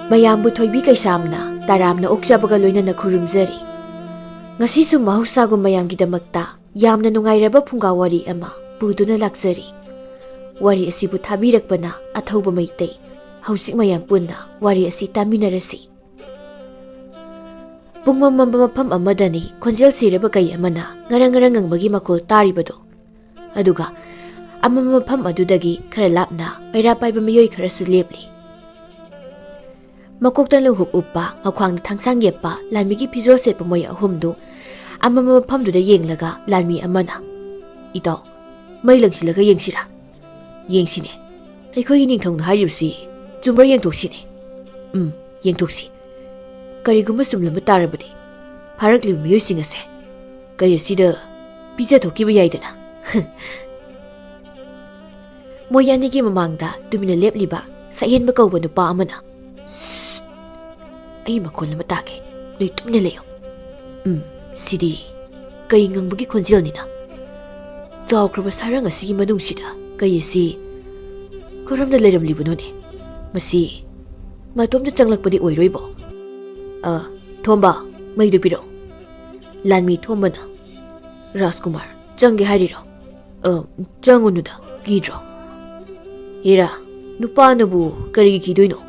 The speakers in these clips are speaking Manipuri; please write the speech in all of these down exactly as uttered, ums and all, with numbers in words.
ꯃꯌꯥꯝꯕꯨ ꯊꯣꯏꯕꯤ ꯀꯩꯁꯥꯝꯅ ꯇꯔꯥꯝꯅ ꯑꯣꯛꯆꯕꯒ ꯂꯣꯏꯅꯅ ꯈꯨꯔꯨꯝꯖꯔꯤ꯫ ꯉꯁꯤꯁꯨ ꯃꯍꯧꯁꯥꯒꯨꯝ ꯃꯌꯥꯝꯒꯤꯗꯃꯛꯇ ꯌꯥꯝꯅ ꯅꯨꯡꯉꯥꯏꯔꯕ ꯐꯨꯡꯒꯥ ꯋꯥꯔꯤ ꯑꯃ ꯄꯨꯗꯨꯅ ꯂꯥꯛꯆꯔꯤ꯫ ꯋꯥꯔꯤ ꯑꯁꯤꯕꯨ ꯊꯥꯕꯤꯔꯛꯄꯅ ꯑꯊꯧꯕ ꯃꯩꯇꯩ꯫ ꯍꯧꯖꯤꯛ ꯃꯌꯥꯝ ꯄꯨꯟꯅ ꯋꯥꯔꯤ ꯑꯁꯤ ꯇꯥꯃꯤꯟꯅꯔꯁꯤ꯫ ꯄꯨꯡꯃꯝ ꯃꯝꯕ ꯃꯐꯝ ꯑꯃꯗꯅꯤ ꯈꯣꯟꯖꯦꯜ ꯁꯤꯔꯕ ꯀꯩ ꯑꯃꯅ ꯉꯔꯪ ꯉꯔꯪ ꯉꯪꯕꯒꯤ ꯃꯈꯣꯜ ꯇꯥꯔꯤꯕꯗꯨ꯫ ꯑꯗꯨꯒ ꯑꯃꯝꯕ ꯃꯐꯝ ꯑꯗꯨꯗꯒꯤ ꯈꯔ ꯂꯥꯞꯅ ꯄꯩꯔꯥ ꯄꯥꯏꯕ ꯃꯤꯑꯣꯏ ꯈꯔꯁꯨ ꯂꯦꯞꯂꯤ꯫ ꯃꯀꯣꯛꯇ ꯂꯨꯍꯨꯞ ꯎꯞꯄ, ꯃꯈ꯭ꯋꯥꯡꯗ ꯊꯥꯡꯁꯥꯡ ꯌꯦꯞꯄ ꯂꯥꯟꯃꯤꯒꯤ ꯐꯤꯖꯣꯜ ꯁꯦꯠꯄ ꯃꯣꯏ ꯑꯍꯨꯝꯗꯨ ꯑꯃꯝꯕ ꯃꯐꯝꯗꯨꯗ ꯌꯦꯡꯂꯒ ꯂꯥꯟꯃꯤ ꯑꯃꯅ, "ꯏꯇꯥꯎ, ꯃꯩ ꯂꯪꯁꯤꯜꯂꯒ ꯌꯦꯡꯁꯤꯔꯥ?" "ꯌꯦꯡꯁꯤꯅꯦ꯫ ꯑꯩꯈꯣꯏꯒꯤ ꯅꯤꯡꯊꯧꯅ ꯍꯥꯏꯔꯤꯕꯁꯤ ꯆꯨꯝꯕ꯭ꯔꯥ ꯌꯦꯡꯊꯣꯛꯁꯤꯅꯦ꯫" "ꯎꯝ, ꯌꯦꯡꯊꯣꯛꯁꯤ꯫ ꯀꯔꯤꯒꯨꯝꯕ ꯆꯨꯝꯂꯝꯕ ꯇꯥꯔꯕꯗꯤ ꯐꯥꯔꯛꯂꯤꯕ ꯃꯤꯑꯣꯏꯁꯤꯡ ꯑꯁꯦ ꯀꯩ ꯑꯁꯤꯗ ꯄꯤꯖꯊꯣꯛꯈꯤꯕ ꯌꯥꯏꯗꯅ꯫" ꯃꯣꯏ ꯑꯅꯤꯒꯤ ꯃꯃꯥꯡꯗ ꯇꯨꯃꯤꯟꯅ ꯂꯦꯞꯂꯤꯕ ꯁꯛꯍꯦꯟꯕ ꯀꯧꯕ ꯅꯨꯄꯥ ꯑꯃꯅ, "ꯁ꯭ꯁ! ꯑꯩ ꯃꯈꯣꯜ ꯑꯃ ꯇꯥꯒꯦ꯫ ꯅꯣꯏ ꯇꯨꯃꯤꯟꯅ ꯂꯩꯌꯨ꯫ ꯎꯝ, ꯁꯤꯗꯤ ꯀꯩ ꯉꯪꯕꯒꯤ ꯈꯣꯟꯖꯦꯜꯅꯤꯅ? ꯆꯥꯎꯈ꯭ꯔꯕ ꯁꯥꯔꯪ ꯑꯁꯤꯒꯤ ꯃꯅꯨꯡꯁꯤꯗ ꯀꯩ ꯑꯁꯤ ꯀꯔꯝꯅ ꯂꯩꯔꯝꯂꯤꯕꯅꯣꯅꯦ? ꯃꯁꯤ ꯃꯇꯣꯝꯇ ꯆꯪꯂꯛꯄꯗꯤ ꯑꯣꯏꯔꯣꯏꯕꯣ?" "ꯑ, ꯊꯣꯝꯕ, ꯃꯩꯗꯨ ꯄꯤꯔꯛꯎ꯫" ꯂꯥꯟꯃꯤ ꯊꯣꯝꯕꯅ, "ꯔꯥꯖꯀꯨꯃꯥꯔ, ꯆꯪꯒꯦ ꯍꯥꯏꯔꯤꯔꯣ?" "ꯑ, ꯆꯪꯉꯨꯅꯨꯗ, ꯀꯤꯗ꯭ꯔꯣ?" "ꯍꯦꯔꯥ, ꯅꯨꯄꯥꯅꯕꯨ ꯀꯔꯤꯒꯤ ꯀꯤꯗꯣꯏꯅꯣ?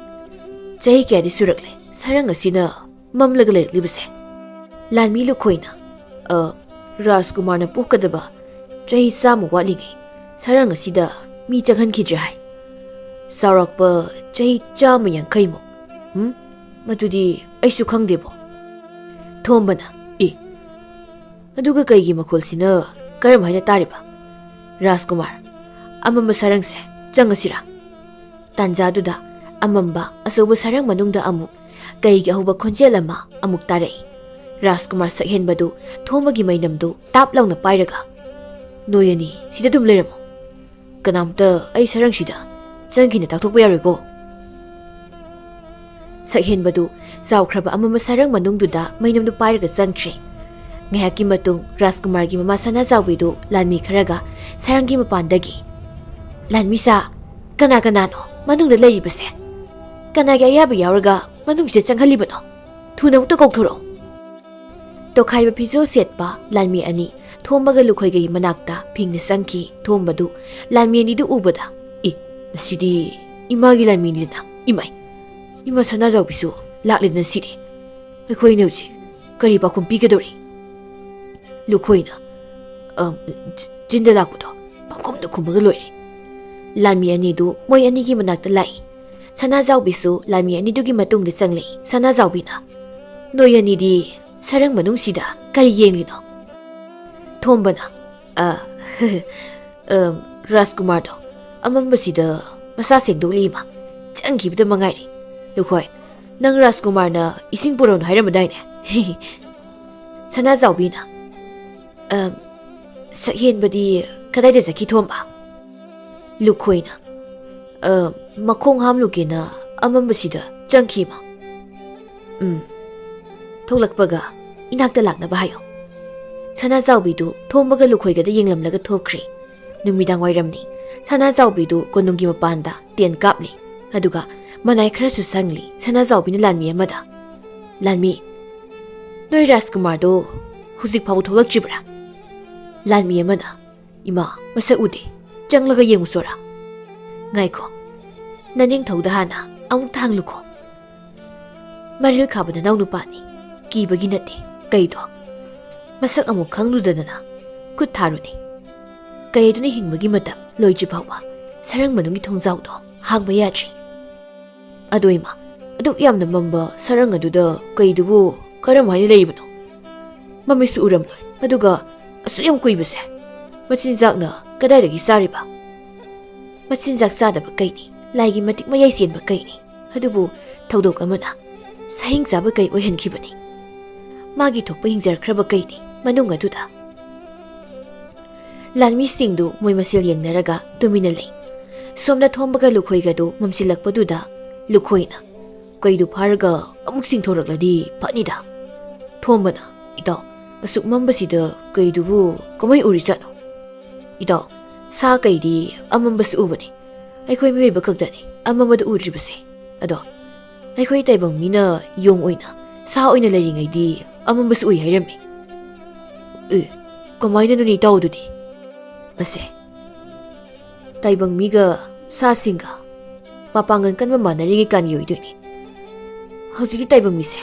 ꯆꯍꯤ ꯀꯌꯥꯗꯤ ꯁꯨꯔꯛꯂꯦ ꯁꯥꯔꯪ ꯑꯁꯤꯅ ꯃꯝꯂꯒ ꯂꯩꯔꯛꯂꯤꯕꯁꯦ?" ꯂꯥꯟꯃꯤ ꯂꯨꯈꯣꯏꯅ, "ꯑ, ꯔꯥꯖꯀꯨꯃꯥꯔꯅ ꯄꯣꯛꯀꯗꯕ ꯆꯍꯤ ꯆꯥꯝꯃ ꯋꯥꯠꯂꯤꯉꯩ ꯁꯥꯔꯪ ꯑꯁꯤꯗ ꯃꯤ ꯆꯪꯍꯟꯈꯤꯗ꯭ꯔꯦ ꯍꯥꯏ꯫ ꯆꯥꯎꯔꯥꯛꯄ ꯆꯍꯤ ꯆꯥꯝꯃ ꯌꯥꯡꯈꯩꯃꯨꯛ꯫ ꯎꯝ, ꯃꯗꯨꯗꯤ ꯑꯩꯁꯨ ꯈꯪꯗꯦꯕꯣ꯫" ꯊꯣꯝꯕꯅ, "ꯑꯦ, ꯑꯗꯨꯒ ꯀꯩꯒꯤ ꯃꯈꯣꯜꯁꯤꯅ ꯀꯔꯝ ꯍꯥꯏꯅ ꯇꯥꯔꯤꯕ? ꯔꯥꯖꯀꯨꯃꯥꯔ, ꯑꯃꯝꯕ ꯁꯥꯔꯪꯁꯦ ꯆꯪꯉꯁꯤꯔꯥ?" ꯇꯥꯟꯖꯥꯗꯨꯗ ꯑꯃꯝꯕ ꯑꯆꯧꯕ ꯁꯥꯔꯪ ꯃꯅꯨꯡꯗ ꯑꯃꯨꯛ ꯀꯩꯒꯤ ꯑꯍꯧꯕ ꯈꯣꯟꯖꯦꯜ ꯑꯃ ꯑꯃꯨꯛ ꯇꯥꯔꯛꯏ꯫ ꯔꯥꯖꯀꯨꯃꯥꯔ ꯁꯛꯍꯦꯟꯕꯗꯨ ꯊꯣꯝꯕꯒꯤ ꯃꯩꯅꯝꯗꯨ ꯇꯥꯞ ꯂꯥꯎꯅ ꯄꯥꯏꯔꯒ, "ꯅꯣꯏ ꯑꯅꯤ ꯁꯤꯗ ꯑꯗꯨꯝ ꯂꯩꯔꯝꯃꯣ꯫ ꯀꯅꯥꯝꯇ ꯑꯩ ꯁꯥꯔꯪꯁꯤꯗ ꯆꯪꯈꯤꯅ ꯇꯥꯛꯊꯣꯛꯄ ꯌꯥꯔꯣꯏꯀꯣ꯫" ꯁꯛꯍꯦꯟꯕꯗꯨ ꯆꯥꯎꯈ꯭ꯔꯕ ꯑꯃꯝꯕ ꯁꯥꯔꯪ ꯃꯅꯨꯡꯗꯨꯗ ꯃꯩꯅꯝꯗꯨ ꯄꯥꯏꯔꯒ ꯆꯪꯈ꯭ꯔꯦ꯫ ꯉꯥꯏꯍꯥꯛꯀꯤ ꯃꯇꯨꯡ ꯔꯥꯖꯀꯨꯃꯥꯔꯒꯤ ꯃꯃꯥ ꯁꯅꯥꯖꯥꯎꯕꯤꯗꯨ ꯂꯥꯟꯃꯤ ꯈꯔꯒ ꯁꯥꯔꯪꯒꯤ ꯃꯄꯥꯟꯗꯒꯤ, "ꯂꯥꯟꯃꯤꯁꯥ, ꯀꯅꯥ ꯀꯅꯥꯅꯣ ꯃꯅꯨꯡꯗ ꯂꯩꯔꯤꯕꯁꯦ?" ꯀꯅꯥꯒꯤ ꯑꯌꯥꯕ ꯌꯥꯎꯔꯒ ꯃꯅꯨꯡꯁꯤꯗ ꯆꯪꯍꯜꯂꯤꯕꯅꯣ? ꯊꯨꯅ ꯑꯃꯨꯛꯇ ꯀꯧꯊꯣꯔꯛꯑꯣ꯫ ꯇꯣꯈꯥꯏꯕ ꯐꯤꯖꯣꯜ ꯁꯦꯠꯄ ꯂꯥꯟꯃꯤ ꯑꯅꯤ ꯊꯣꯝꯕꯒ ꯂꯨꯈꯣꯏꯒꯒꯤ ꯃꯅꯥꯛꯇ ꯐꯤꯡꯅ ꯆꯪꯈꯤ꯫ ꯊꯣꯝꯕꯗꯨ ꯂꯥꯟꯃꯤ ꯑꯅꯤꯗꯨ ꯎꯕꯗ, "ꯏ, ꯃꯁꯤꯗꯤ ꯏꯃꯥꯒꯤ ꯂꯥꯟꯃꯤꯅꯤꯗꯅ, ꯏꯃꯥꯏ! ꯏꯃꯥ ꯁꯅꯥꯖꯥꯎꯕꯤꯁꯨ ꯂꯥꯛꯂꯦꯗꯅ ꯁꯤꯗꯤ꯫ ꯑꯩꯈꯣꯏꯅ ꯍꯧꯖꯤꯛ ꯀꯔꯤ ꯄꯥꯎꯈꯨꯝ ꯄꯤꯒꯗꯧꯔꯤ?" ꯂꯨꯈꯣꯏꯅ, "ꯑ, ꯆ-, ꯆꯤꯟꯗ ꯂꯥꯛꯄꯗꯣ ꯄꯪꯈꯨꯝꯗ ꯈꯨꯝꯃꯒ ꯂꯣꯏꯔꯦ꯫" ꯂꯥꯟꯃꯤ ꯑꯅꯤꯗꯨ ꯃꯣꯏ ꯑꯅꯤꯒꯤ ꯃꯅꯥꯛꯇ ꯂꯥꯛꯏ꯫ ꯁꯅꯥꯖꯥꯎꯕꯤꯁꯨ ꯂꯥꯟꯃꯤ ꯑꯅꯤꯗꯨꯒꯤ ꯃꯇꯨꯡꯗ ꯆꯪꯂꯛꯏ꯫ ꯁꯅꯥꯖꯥꯎꯕꯤꯅ, "ꯅꯣꯏ ꯑꯅꯤꯗꯤ ꯁꯔꯪ ꯃꯅꯨꯡꯁꯤꯗ ꯀꯔꯤ ꯌꯦꯡꯂꯤꯅꯣ?" ꯊꯣꯝꯕꯅ, "ꯑ, ꯑ, ꯔꯥꯖꯀꯨꯃꯥꯔꯗꯣ ꯑꯃꯝꯕꯁꯤꯗ ꯃꯁꯥ ꯁꯦꯡꯗꯣꯛꯂꯤ ꯏꯃꯥ꯫ ꯆꯪꯈꯤꯕꯗ ꯃꯉꯥꯏꯔꯤ꯫ ꯂꯨꯈꯣꯏ, ꯅꯪ ꯔꯥꯖꯀꯨꯃꯥꯔꯅ ꯏꯁꯤꯡ ꯄꯨꯔꯛꯎꯅ ꯍꯥꯏꯔꯝꯃꯗꯥꯏꯅꯦ?" ꯁꯅꯥꯖꯥꯎꯕꯤꯅ, "ꯑ, ꯁꯛꯍꯦꯟꯕꯗꯤ ꯀꯗꯥꯏꯗ ꯆꯠꯈꯤ ꯊꯣꯝꯕ?" ꯂꯨꯈꯣꯏꯅ, "ꯑ, ꯃꯈꯣꯡ ꯍꯥꯝꯂꯨꯒꯦꯅ ꯑꯃꯝꯕꯁꯤꯗ ꯆꯪꯈꯤ ꯏꯃꯥ꯫" "ꯎꯝ, ꯊꯣꯛꯂꯛꯄꯒ ꯏꯅꯥꯛꯇ ꯂꯥꯛꯅꯕ ꯍꯥꯏꯌꯣ꯫" ꯁꯅꯥꯖꯥꯎꯕꯤꯗꯨ ꯊꯣꯝꯕꯒ ꯂꯨꯈꯣꯏꯒꯗ ꯌꯦꯡꯂꯝꯂꯒ ꯊꯣꯛꯈ꯭ꯔꯦ꯫ ꯅꯨꯃꯤꯗꯥꯡ ꯋꯥꯏꯔꯝꯅꯤ꯫ ꯁꯅꯥꯖꯥꯎꯕꯤꯗꯨ ꯀꯣꯅꯨꯡꯒꯤ ꯃꯄꯥꯟꯗ ꯇꯦꯟ ꯀꯥꯞꯂꯤ꯫ ꯑꯗꯨꯒ ꯃꯅꯥꯏ ꯈꯔꯁꯨ ꯁꯪꯂꯤ꯫ ꯁꯅꯥꯖꯥꯎꯕꯤꯅ ꯂꯥꯟꯃꯤ ꯑꯃꯗ, "ꯂꯥꯟꯃꯤ, ꯅꯣꯏ ꯔꯥꯖꯀꯨꯃꯥꯔꯗꯣ ꯍꯧꯖꯤꯛ ꯐꯥꯎꯕ ꯊꯣꯛꯂꯛꯇ꯭ꯔꯤꯕ꯭ꯔꯥ?" ꯂꯥꯟꯃꯤ ꯑꯃꯅ, "ꯏꯃꯥ, ꯃꯁꯛ ꯎꯗꯦ꯫ ꯆꯪꯂꯒ ꯌꯦꯡꯉꯨꯆꯣꯔꯥ?" "ꯉꯥꯏꯈꯣ, ꯅꯅꯤꯡꯊꯧꯗ ꯍꯥꯟꯅ ꯑꯃꯨꯛꯇ ꯍꯪꯂꯨꯀꯣ꯫ ꯃꯔꯤꯜ ꯈꯥꯕ ꯅꯅꯥꯎ ꯅꯨꯄꯥꯅꯤ꯫ ꯀꯤꯕꯒꯤ ꯅꯠꯇꯦ꯫ ꯀꯩꯗꯣ? ꯃꯁꯛ ꯑꯃꯨꯛ ꯈꯪꯂꯨꯗꯗꯅ ꯈꯨꯠ ꯊꯥꯔꯨꯅꯦ꯫ ꯀꯩ ꯑꯗꯨꯅ ꯍꯤꯡꯕꯒꯤ ꯃꯇꯝ ꯂꯣꯏꯗ꯭ꯔꯤ ꯐꯥꯎꯕ ꯁꯔꯪ ꯃꯅꯨꯡꯒꯤ ꯊꯣꯡꯖꯥꯎꯗꯣ ꯍꯥꯡꯕ ꯌꯥꯗ꯭ꯔꯤ꯫ ꯑꯗꯣ ꯏꯃꯥ, ꯑꯗꯨꯛ ꯌꯥꯝꯅ ꯃꯝꯕ ꯁꯔꯪ ꯑꯗꯨꯗ ꯀꯩꯗꯨꯕꯨ ꯀꯔꯝ ꯍꯥꯏꯅ ꯂꯩꯔꯤꯕꯅꯣ? ꯃꯃꯤꯠꯁꯨ ꯎꯔꯝꯂꯣꯏ꯫ ꯑꯗꯨꯒ ꯑꯁꯨꯛ ꯌꯥꯝ ꯀꯨꯏꯕꯁꯦ ꯃꯆꯤꯟꯖꯥꯛꯅ ꯀꯗꯥꯏꯗꯒꯤ ꯆꯥꯔꯤꯕ?" "ꯃꯆꯤꯟꯖꯥꯛ ꯆꯥꯗꯕ ꯀꯩꯅꯤ, ꯂꯥꯏꯒꯤ ꯃꯇꯤꯛ ꯃꯌꯥꯏ ꯆꯦꯟꯕ ꯀꯩꯅꯤ꯫ ꯑꯗꯨꯕꯨ ꯊꯧꯗꯣꯛ ꯑꯃꯅ ꯁꯍꯤꯡ ꯆꯥꯕ ꯀꯩ ꯑꯣꯏꯍꯟꯈꯤꯕꯅꯤ꯫ ꯃꯥꯒꯤ ꯊꯣꯛꯄ ꯍꯤꯡꯖꯔꯛꯈ꯭ꯔꯕ ꯀꯩꯅꯤ ꯃꯅꯨꯡ ꯑꯗꯨꯗ꯫" ꯂꯥꯟꯃꯤꯁꯤꯡꯗꯨ ꯃꯣꯏ ꯃꯁꯦꯜ ꯌꯦꯡꯅꯔꯒ ꯇꯨꯃꯤꯟꯅ ꯂꯩ꯫ ꯁꯣꯝꯗ ꯊꯣꯝꯕꯒ ꯂꯨꯈꯣꯏꯒꯗꯨ ꯃꯝꯁꯤꯜꯂꯛꯄꯗꯨꯗ ꯂꯨꯈꯣꯏꯅ, "ꯀꯩꯗꯨ ꯐꯥꯔꯒ ꯑꯃꯨꯛ ꯆꯤꯡꯊꯣꯔꯛꯂꯗꯤ ꯐꯅꯤꯗ꯫" ꯊꯣꯝꯕꯅ, "ꯏꯇꯥꯎ, ꯑꯁꯨꯛ ꯃꯝꯕꯁꯤꯗ ꯀꯩꯗꯨꯕꯨ ꯀꯃꯥꯏ ꯎꯔꯤꯖꯥꯠꯅꯣ? ꯏꯇꯥꯎ, ꯁꯥ ꯀꯩꯗꯤ ꯑꯃꯝꯕꯁꯨ ꯎꯕꯅꯤ꯫ ꯑꯩꯈꯣꯏ ꯃꯤꯑꯣꯏꯕ ꯈꯛꯇꯅꯤ ꯑꯃꯝꯕꯗ ꯎꯗ꯭ꯔꯤꯕꯁꯦ꯫ ꯑꯗꯣ ꯑꯩꯈꯣꯏ ꯇꯥꯏꯕꯪ ꯃꯤꯅ ꯌꯣꯡ ꯑꯣꯏꯅ, ꯁꯥ ꯑꯣꯏꯅ ꯂꯩꯔꯤꯉꯩꯗꯤ ꯑꯃꯝꯕꯁꯨ ꯎꯏ ꯍꯥꯏꯔꯝꯃꯤ꯫ ꯑꯦ, ꯀꯃꯥꯏꯅꯅꯣꯅꯦ ꯏꯇꯥꯎꯗꯨꯗꯤ? ꯑꯁꯦ, ꯇꯥꯏꯕꯪ ꯃꯤꯒ ꯁꯥꯁꯤꯡꯒ ꯃꯄꯥꯡꯒꯜ ꯀꯟꯕ ꯃꯥꯟꯅꯔꯤꯉꯩ ꯀꯥꯟꯒꯤ ꯑꯣꯏꯗꯣꯏꯅꯤ꯫ ꯍꯧꯖꯤꯛꯇꯤ ꯇꯥꯏꯕꯪ ꯃꯤꯁꯦ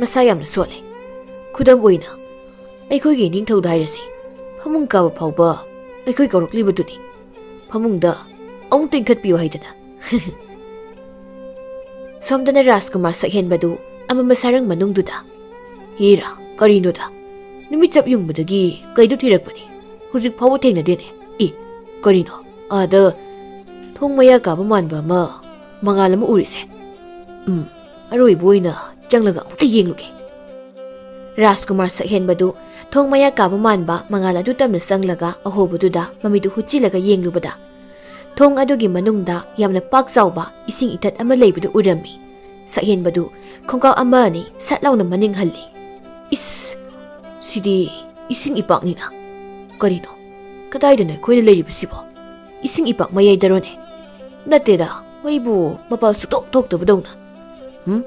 ꯃꯁꯥ ꯌꯥꯝꯅ ꯁꯣꯜꯂꯦ꯫ ꯈꯨꯗꯝ ꯑꯣꯏꯅ, ꯑꯩꯈꯣꯏꯒꯤ ꯏꯅꯤꯡꯊꯧꯗ ꯍꯥꯏꯔꯁꯤ, ꯐꯃꯨꯡ ꯀꯥꯕ ꯐꯥꯎꯕ ꯑꯩꯈꯣꯏ ꯀꯧꯔꯛꯂꯤꯕꯗꯨꯅꯤ꯫ ꯐꯃꯨꯡꯗ ꯑꯃꯨꯛꯇ ꯏꯟꯈꯠꯄꯤꯌꯨ ꯍꯥꯏꯗꯅ꯫ ꯁꯣꯝꯗꯅ ꯔꯥꯖꯀꯨꯃꯥꯔ ꯁꯛꯍꯦꯟꯕꯗꯨ ꯑꯃꯝꯕ ꯁꯥꯔꯪ ꯃꯅꯨꯡꯗꯨꯗ, "ꯍꯦꯔꯥ, ꯀꯔꯤꯅꯣꯗ? ꯅꯨꯃꯤꯠ ꯆꯞ ꯌꯨꯡꯕꯗꯒꯤ ꯀꯩꯗꯨ ꯊꯤꯔꯛꯄꯅꯤ꯫ ꯍꯧꯖꯤꯛ ꯐꯥꯎꯕ ꯊꯦꯡꯅꯗꯦꯅꯦ꯫ ꯏ, ꯀꯔꯤꯅꯣ? ꯑꯥꯗ ꯊꯣꯡ ꯃꯌꯥ ꯀꯥꯕ ꯃꯥꯟꯕ ꯑꯃ, ꯃꯉꯥꯜ ꯑꯃ ꯎꯔꯤꯁꯦ꯫ ꯎꯝ, ꯑꯔꯣꯏꯕ ꯑꯣꯏꯅ ꯆꯪꯂꯒ ꯑꯃꯨꯛꯇ ꯌꯦꯡꯂꯨꯒꯦ"꯫ ꯔꯥꯖꯀꯨꯃꯥꯔ ꯁꯛꯍꯦꯟꯕꯗꯨ ꯊꯣꯡ ꯃꯌꯥ ꯀꯥꯕ ꯃꯥꯟꯕ ꯃꯉꯥꯜ ꯑꯗꯨ ꯇꯝꯅ ꯆꯪꯂꯒ ꯑꯍꯣꯕꯗꯨꯗ ꯃꯃꯤꯠꯇꯨ ꯍꯨꯠꯆꯤꯜꯂꯒ ꯌꯦꯡꯂꯨꯕꯗ, ꯊꯣꯡ ꯑꯗꯨꯒꯤ ꯃꯅꯨꯡꯗ ꯌꯥꯝꯅ ꯄꯥꯛ ꯆꯥꯎꯕ ꯏꯁꯤꯡ ꯏꯊꯠ ꯑꯃ ꯂꯩꯕꯗꯨ ꯎꯔꯝꯃꯤ꯫ ꯁꯛꯍꯦꯟꯕꯗꯨ ꯈꯣꯡꯀꯥꯞ ꯑꯃ ꯑꯅꯤ ꯁꯠ ꯂꯥꯎꯅ ꯃꯅꯤꯡ ꯍꯜꯂꯤ꯫ "ꯏꯁ! ꯁꯤꯗꯤ ꯏꯁꯤꯡ ꯏꯄꯥꯛꯅꯤꯅ꯫ ꯀꯔꯤꯅꯣ? ꯀꯗꯥꯏꯗꯅꯣ ꯑꯩꯈꯣꯏꯅ ꯂꯩꯔꯤꯕꯁꯤꯕꯣ? ꯏꯁꯤꯡ ꯏꯄꯥꯛ ꯃꯌꯥꯏꯗꯔꯣꯅꯦ? ꯅꯠꯇꯦꯗ, ꯑꯩꯕꯨ ꯃꯄꯥꯜ ꯁꯨꯛꯊꯣꯛ ꯊꯣꯛꯇꯕꯗꯧꯅ꯫ ꯍꯨꯝ?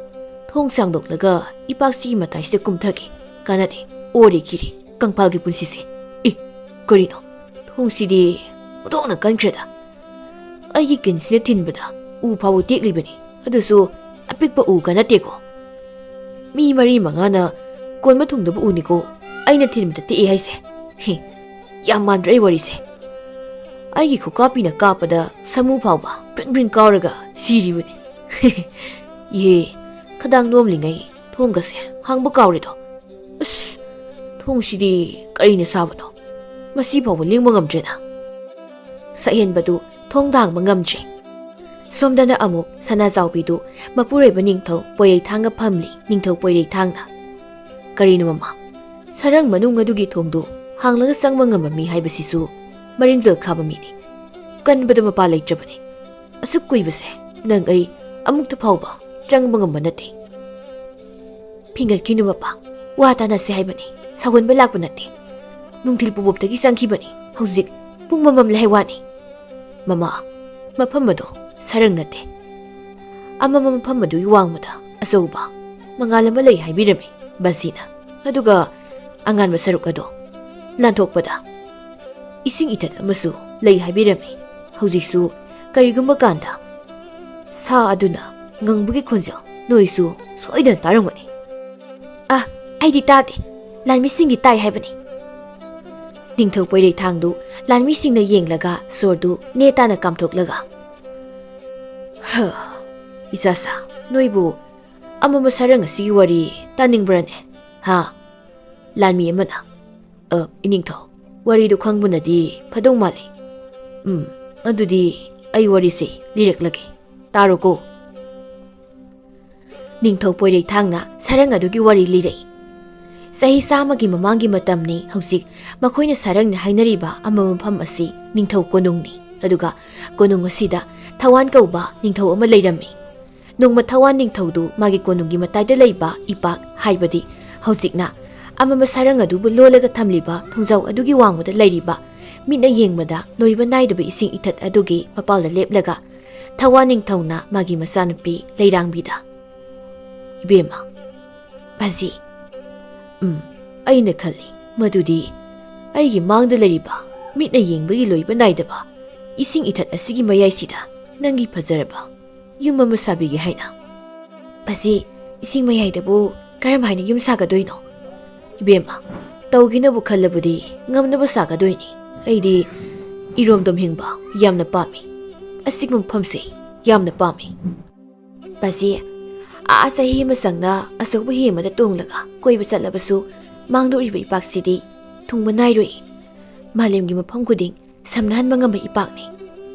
ꯊꯣꯡ ꯁꯥꯡꯗꯣꯛꯂꯒ ꯏꯄꯥꯛꯁꯤꯒꯤ ꯃꯇꯥꯏꯁꯤꯗ ꯀꯨꯝꯊꯒꯦ꯫ ꯀꯥꯟꯅꯗꯦ, ꯑꯣꯔꯦ ꯈꯤꯔꯦ, ꯀꯪꯐꯥꯜꯒꯤ ꯄꯨꯟꯁꯤꯁꯦ꯫ ꯏ, ꯀꯔꯤꯅꯣ? ꯊꯣꯡꯁꯤꯗꯤ ꯑꯣꯟꯊꯣꯛꯅ ꯀꯟꯈ꯭ꯔꯦꯗ꯫ ꯑꯩꯒꯤ ꯀꯤꯟꯁꯤꯅ ꯊꯤꯟꯕꯗ ꯎ ꯐꯥꯎꯕ ꯇꯦꯛꯂꯤꯕꯅꯤ, ꯑꯗꯨꯁꯨ ꯑꯄꯤꯛꯄ ꯎꯒ ꯅꯠꯇꯦꯀꯣ꯫ ꯃꯤ ꯃꯔꯤ ꯃꯉꯥꯅ ꯀꯣꯟꯕ ꯊꯨꯡꯗꯕ ꯎꯅꯤꯀꯣ ꯑꯩꯅ ꯊꯤꯟꯕꯗ ꯇꯦꯛꯏ ꯍꯥꯏꯁꯦ꯫ ꯍꯦ, ꯌꯥꯝ ꯃꯥꯟꯗ꯭ꯔꯣ ꯑꯩ ꯋꯥꯔꯤꯁꯦ? ꯑꯩꯒꯤ ꯈꯨꯀꯥꯞꯄꯤꯅ ꯀꯥꯞꯄꯗ ꯁꯃꯨ ꯐꯥꯎꯕ ꯕ꯭ꯔꯤꯡ ꯕ꯭ꯔꯤꯡ ꯀꯥꯎꯔꯒ ꯁꯤꯔꯤꯕꯅꯤ꯫ ꯏꯍꯦ, ꯈꯗꯥꯡ ꯅꯣꯝꯂꯤꯉꯩ ꯊꯣꯡꯒꯁꯦ ꯍꯥꯡꯕ ꯀꯥꯎꯔꯦꯗꯣ꯫ ꯑꯁ, ꯊꯣꯡꯁꯤꯗꯤ ꯀꯔꯤꯅ ꯁꯥꯕꯅꯣ? ꯃꯁꯤ ꯐꯥꯎꯕ ꯂꯦꯡꯕ ꯉꯝꯗ꯭ꯔꯦꯗ꯫ ꯁꯛꯍꯦꯟꯕꯗꯨ ꯊꯣꯡ ꯊꯥꯡꯕ ꯉꯝꯗ꯭ꯔꯦ꯫ ꯁꯣꯝꯗꯅ ꯑꯃꯨꯛ ꯁꯅꯥꯖꯥꯎꯕꯤꯗꯨ ꯃꯄꯨꯔꯣꯏꯕ ꯅꯤꯡꯊꯧ ꯄꯣꯏꯔꯩꯊꯥꯡꯒ ꯐꯝꯂꯤ꯫ ꯅꯤꯡꯊꯧ ꯄꯣꯏꯔꯩꯊꯥꯡꯅ, "ꯀꯔꯤꯅꯣ ꯃꯃꯥ? ꯁꯔꯪ ꯃꯅꯨꯡ ꯑꯗꯨꯒꯤ ꯊꯣꯡꯗꯨ ꯍꯥꯡꯂꯒ ꯆꯪꯕ ꯉꯝꯕ ꯃꯤ ꯍꯥꯏꯕꯁꯤꯁꯨ ꯃꯔꯤꯡꯖꯦꯜ ꯈꯥꯕ ꯃꯤꯅꯤ꯫ ꯀꯟꯕꯗ ꯃꯄꯥ ꯂꯩꯇ꯭ꯔꯕꯅꯤ꯫ ꯑꯁꯨꯛ ꯀꯨꯏꯕꯁꯦ ꯅꯪ ꯑꯩ ꯑꯃꯨꯛꯇ ꯐꯥꯎꯕ ꯆꯪꯕ ꯉꯝꯕ ꯅꯠꯇꯦ"꯫ "ꯐꯤꯡꯒꯠꯈꯤꯅꯨ ꯃꯄꯥ, ꯋꯥ ꯇꯥꯅꯁꯦ ꯍꯥꯏꯕꯅꯤ, ꯁꯥꯎꯒꯟꯕ ꯂꯥꯛꯄ ꯅꯠꯇꯦ꯫ ꯅꯨꯡꯊꯤꯜ ꯄꯨꯕꯣꯞꯇꯒꯤ ꯆꯪꯈꯤꯕꯅꯤ, ꯍꯧꯖꯤꯛ ꯄꯨꯡ ꯃꯝꯃꯝꯂꯦ ꯍꯥꯏ ꯋꯥꯅꯤ꯫ ꯃꯃꯥ, ꯃꯐꯝ ꯑꯗꯣ ꯁꯔꯪ ꯅꯠꯇꯦ"꯫ ꯑꯃꯝꯕ ꯃꯐꯝ ꯑꯗꯨꯒꯤ ꯋꯥꯡꯃꯗ ꯑꯆꯧꯕ ꯃꯉꯥꯜ ꯑꯃ ꯂꯩ ꯍꯥꯏꯕꯤꯔꯝꯃꯤ ꯕꯥꯖꯤꯅ꯫ ꯑꯗꯨꯒ ꯑꯉꯥꯟꯕ ꯁꯔꯨꯛ ꯑꯗꯣ ꯂꯥꯟꯊꯣꯛꯄꯗ ꯏꯁꯤꯡ ꯏꯊꯠ ꯑꯃꯁꯨ ꯂꯩ ꯍꯥꯏꯕꯤꯔꯝꯃꯤ꯫ ꯍꯧꯖꯤꯛꯁꯨ ꯀꯔꯤꯒꯨꯝꯕ ꯀꯥꯟꯗ ꯁꯥ ꯑꯗꯨꯅ ꯉꯪꯕꯒꯤ ꯈꯣꯟꯖꯦꯜ ꯅꯣꯏꯁꯨ ꯁꯣꯏꯗꯅ ꯇꯥꯔꯝꯒꯅꯤ꯫ "ꯑ, ꯑꯩꯗꯤ ꯇꯥꯗꯦ꯫ ꯂꯥꯟꯃꯤꯁꯤꯡꯗꯤ ꯇꯥꯏ ꯍꯥꯏꯕꯅꯤ꯫" ꯅꯤꯡꯊꯧ ꯄꯣꯏꯔꯩꯊꯥꯡꯗꯨ ꯂꯥꯟꯃꯤꯁꯤꯡꯅ ꯌꯦꯡꯂꯒ ꯁꯣꯔꯗꯨ ꯅꯦ ꯇꯥꯅ ꯀꯥꯝꯊꯣꯛꯂꯒ, "ꯍ, ꯏꯆꯥꯁꯥ, ꯅꯣꯏꯕꯨ ꯑꯃꯝꯕ ꯁꯥꯔꯪ ꯑꯁꯤꯒꯤ ꯋꯥꯔꯤ ꯇꯥꯅꯤꯡꯕ꯭ꯔꯅꯦ? ꯍꯥ?" ꯂꯥꯟꯃꯤ ꯑꯃꯅ, "ꯑ, ꯏꯅꯤꯡꯊꯧ, ꯋꯥꯔꯤꯗꯨ ꯈꯪꯕꯅꯗꯤ ꯐꯗꯧ ꯃꯥꯜꯂꯤ꯫ ꯎꯝ, ꯑꯗꯨꯗꯤ ꯑꯩ ꯋꯥꯔꯤꯁꯤ ꯂꯤꯔꯛꯂꯒꯦ꯫ ꯇꯥꯔꯣꯀꯣ꯫" ꯅꯤꯡꯊꯧ ꯄꯣꯏꯔꯩꯊꯥꯡꯅ ꯁꯥꯔꯪ ꯑꯗꯨꯒꯤ ꯋꯥꯔꯤ ꯂꯤꯔꯛꯏ꯫ ꯆꯍꯤ ꯆꯥꯝꯃꯒꯤ ꯃꯃꯥꯡꯒꯤ ꯃꯇꯝꯅꯤ ꯍꯧꯖꯤꯛ꯫ ꯃꯈꯣꯏꯅ ꯁꯥꯔꯪꯅ ꯍꯥꯏꯅꯔꯤꯕ ꯑꯃꯝꯕ ꯃꯐꯝ ꯑꯁꯤ ꯅꯤꯡꯊꯧ ꯀꯣꯅꯨꯡꯅꯤ꯫ ꯑꯗꯨꯒ ꯀꯣꯅꯨꯡ ꯑꯁꯤꯗ ꯊꯋꯥꯟ ꯀꯧꯕ ꯅꯤꯡꯊꯧ ꯑꯃ ꯂꯩꯔꯝꯃꯤ꯫ ꯅꯣꯡꯃ ꯊꯋꯥꯟ ꯅꯤꯡꯊꯧꯗꯨ ꯃꯥꯒꯤ ꯀꯣꯅꯨꯡꯒꯤ ꯃꯇꯥꯏꯗ ꯂꯩꯕ ꯏꯄꯥꯛ, ꯍꯥꯏꯕꯗꯤ ꯍꯧꯖꯤꯛꯅ ꯑꯃꯝꯕ ꯁꯥꯔꯪ ꯑꯗꯨꯕꯨ ꯂꯣꯜꯂꯒ ꯊꯝꯂꯤꯕ ꯊꯣꯡꯖꯥꯎ ꯑꯗꯨꯒꯤ ꯋꯥꯡꯃꯗ ꯂꯩꯔꯤꯕ, ꯃꯤꯠꯅ ꯌꯦꯡꯕꯗ ꯂꯣꯏꯕ ꯅꯥꯏꯗꯕ ꯏꯁꯤꯡ ꯏꯊꯠ ꯑꯗꯨꯒꯤ ꯃꯄꯥꯜꯗ ꯂꯦꯞꯂꯒ ꯊꯋꯥꯟ ꯅꯤꯡꯊꯧꯅ ꯃꯥꯒꯤ ꯃꯆꯥꯅꯨꯄꯤ ꯂꯩꯔꯥꯡꯕꯤꯗ, "ꯏꯕꯦꯝꯃ, ꯕꯥꯖꯤ, ꯎꯝ, ꯑꯩꯅ ꯈꯜꯂꯤ ꯃꯗꯨꯗꯤ ꯑꯩꯒꯤ ꯃꯥꯡꯗ ꯂꯩꯔꯤꯕ, ꯃꯤꯠꯅ ꯌꯦꯡꯕꯒꯤ ꯂꯣꯏꯕ ꯅꯥꯏꯗꯕ ꯏꯁꯤꯡ ꯏꯊꯠ ꯑꯁꯤꯒꯤ ꯃꯌꯥꯏꯁꯤꯗ ꯅꯪꯒꯤ ꯐꯖꯔꯕ ꯌꯨꯝ ꯑꯃ ꯁꯥꯕꯤꯒꯦ ꯍꯥꯏꯅ꯫" "ꯕꯥꯖꯤ, ꯏꯁꯤꯡ ꯃꯌꯥꯏꯗꯕꯨ ꯀꯔꯝ ꯍꯥꯏꯅ ꯌꯨꯝ ꯁꯥꯒꯗꯣꯏꯅꯣ?" "ꯏꯕꯦꯝꯃ, ꯇꯧꯒꯦꯅꯕꯨ ꯈꯜꯂꯕꯗꯤ ꯉꯝꯅꯕ ꯁꯥꯒꯗꯣꯏꯅꯤ꯫ ꯑꯩꯗꯤ ꯏꯔꯣꯝꯗꯣꯝ ꯍꯤꯡꯕ ꯌꯥꯝꯅ ꯄꯥꯝꯃꯤ꯫ ꯑꯁꯤꯒꯨꯝꯕ ꯃꯐꯝꯁꯦ ꯌꯥꯝꯅ ꯄꯥꯝꯃꯤ꯫" "ꯕꯥꯖꯤ, ꯑꯥ ꯆꯍꯤ ꯑꯃ ꯆꯪꯅ ꯑꯆꯧꯕ ꯍꯤ ꯑꯃꯗ ꯇꯣꯡꯂꯒ ꯀꯣꯏꯕ ꯆꯠꯂꯕꯁꯨ ꯃꯥꯡꯗꯣꯛꯂꯤꯕ ꯏꯄꯥꯛꯁꯤꯗꯤ ꯊꯨꯡꯕ ꯅꯥꯏꯔꯣꯏ꯫ ꯃꯥꯂꯦꯝꯒꯤ ꯃꯐꯝ ꯈꯨꯗꯤꯡ ꯁꯝꯅꯍꯟꯕ ꯉꯝꯕ ꯏꯄꯥꯛꯅꯤ꯫"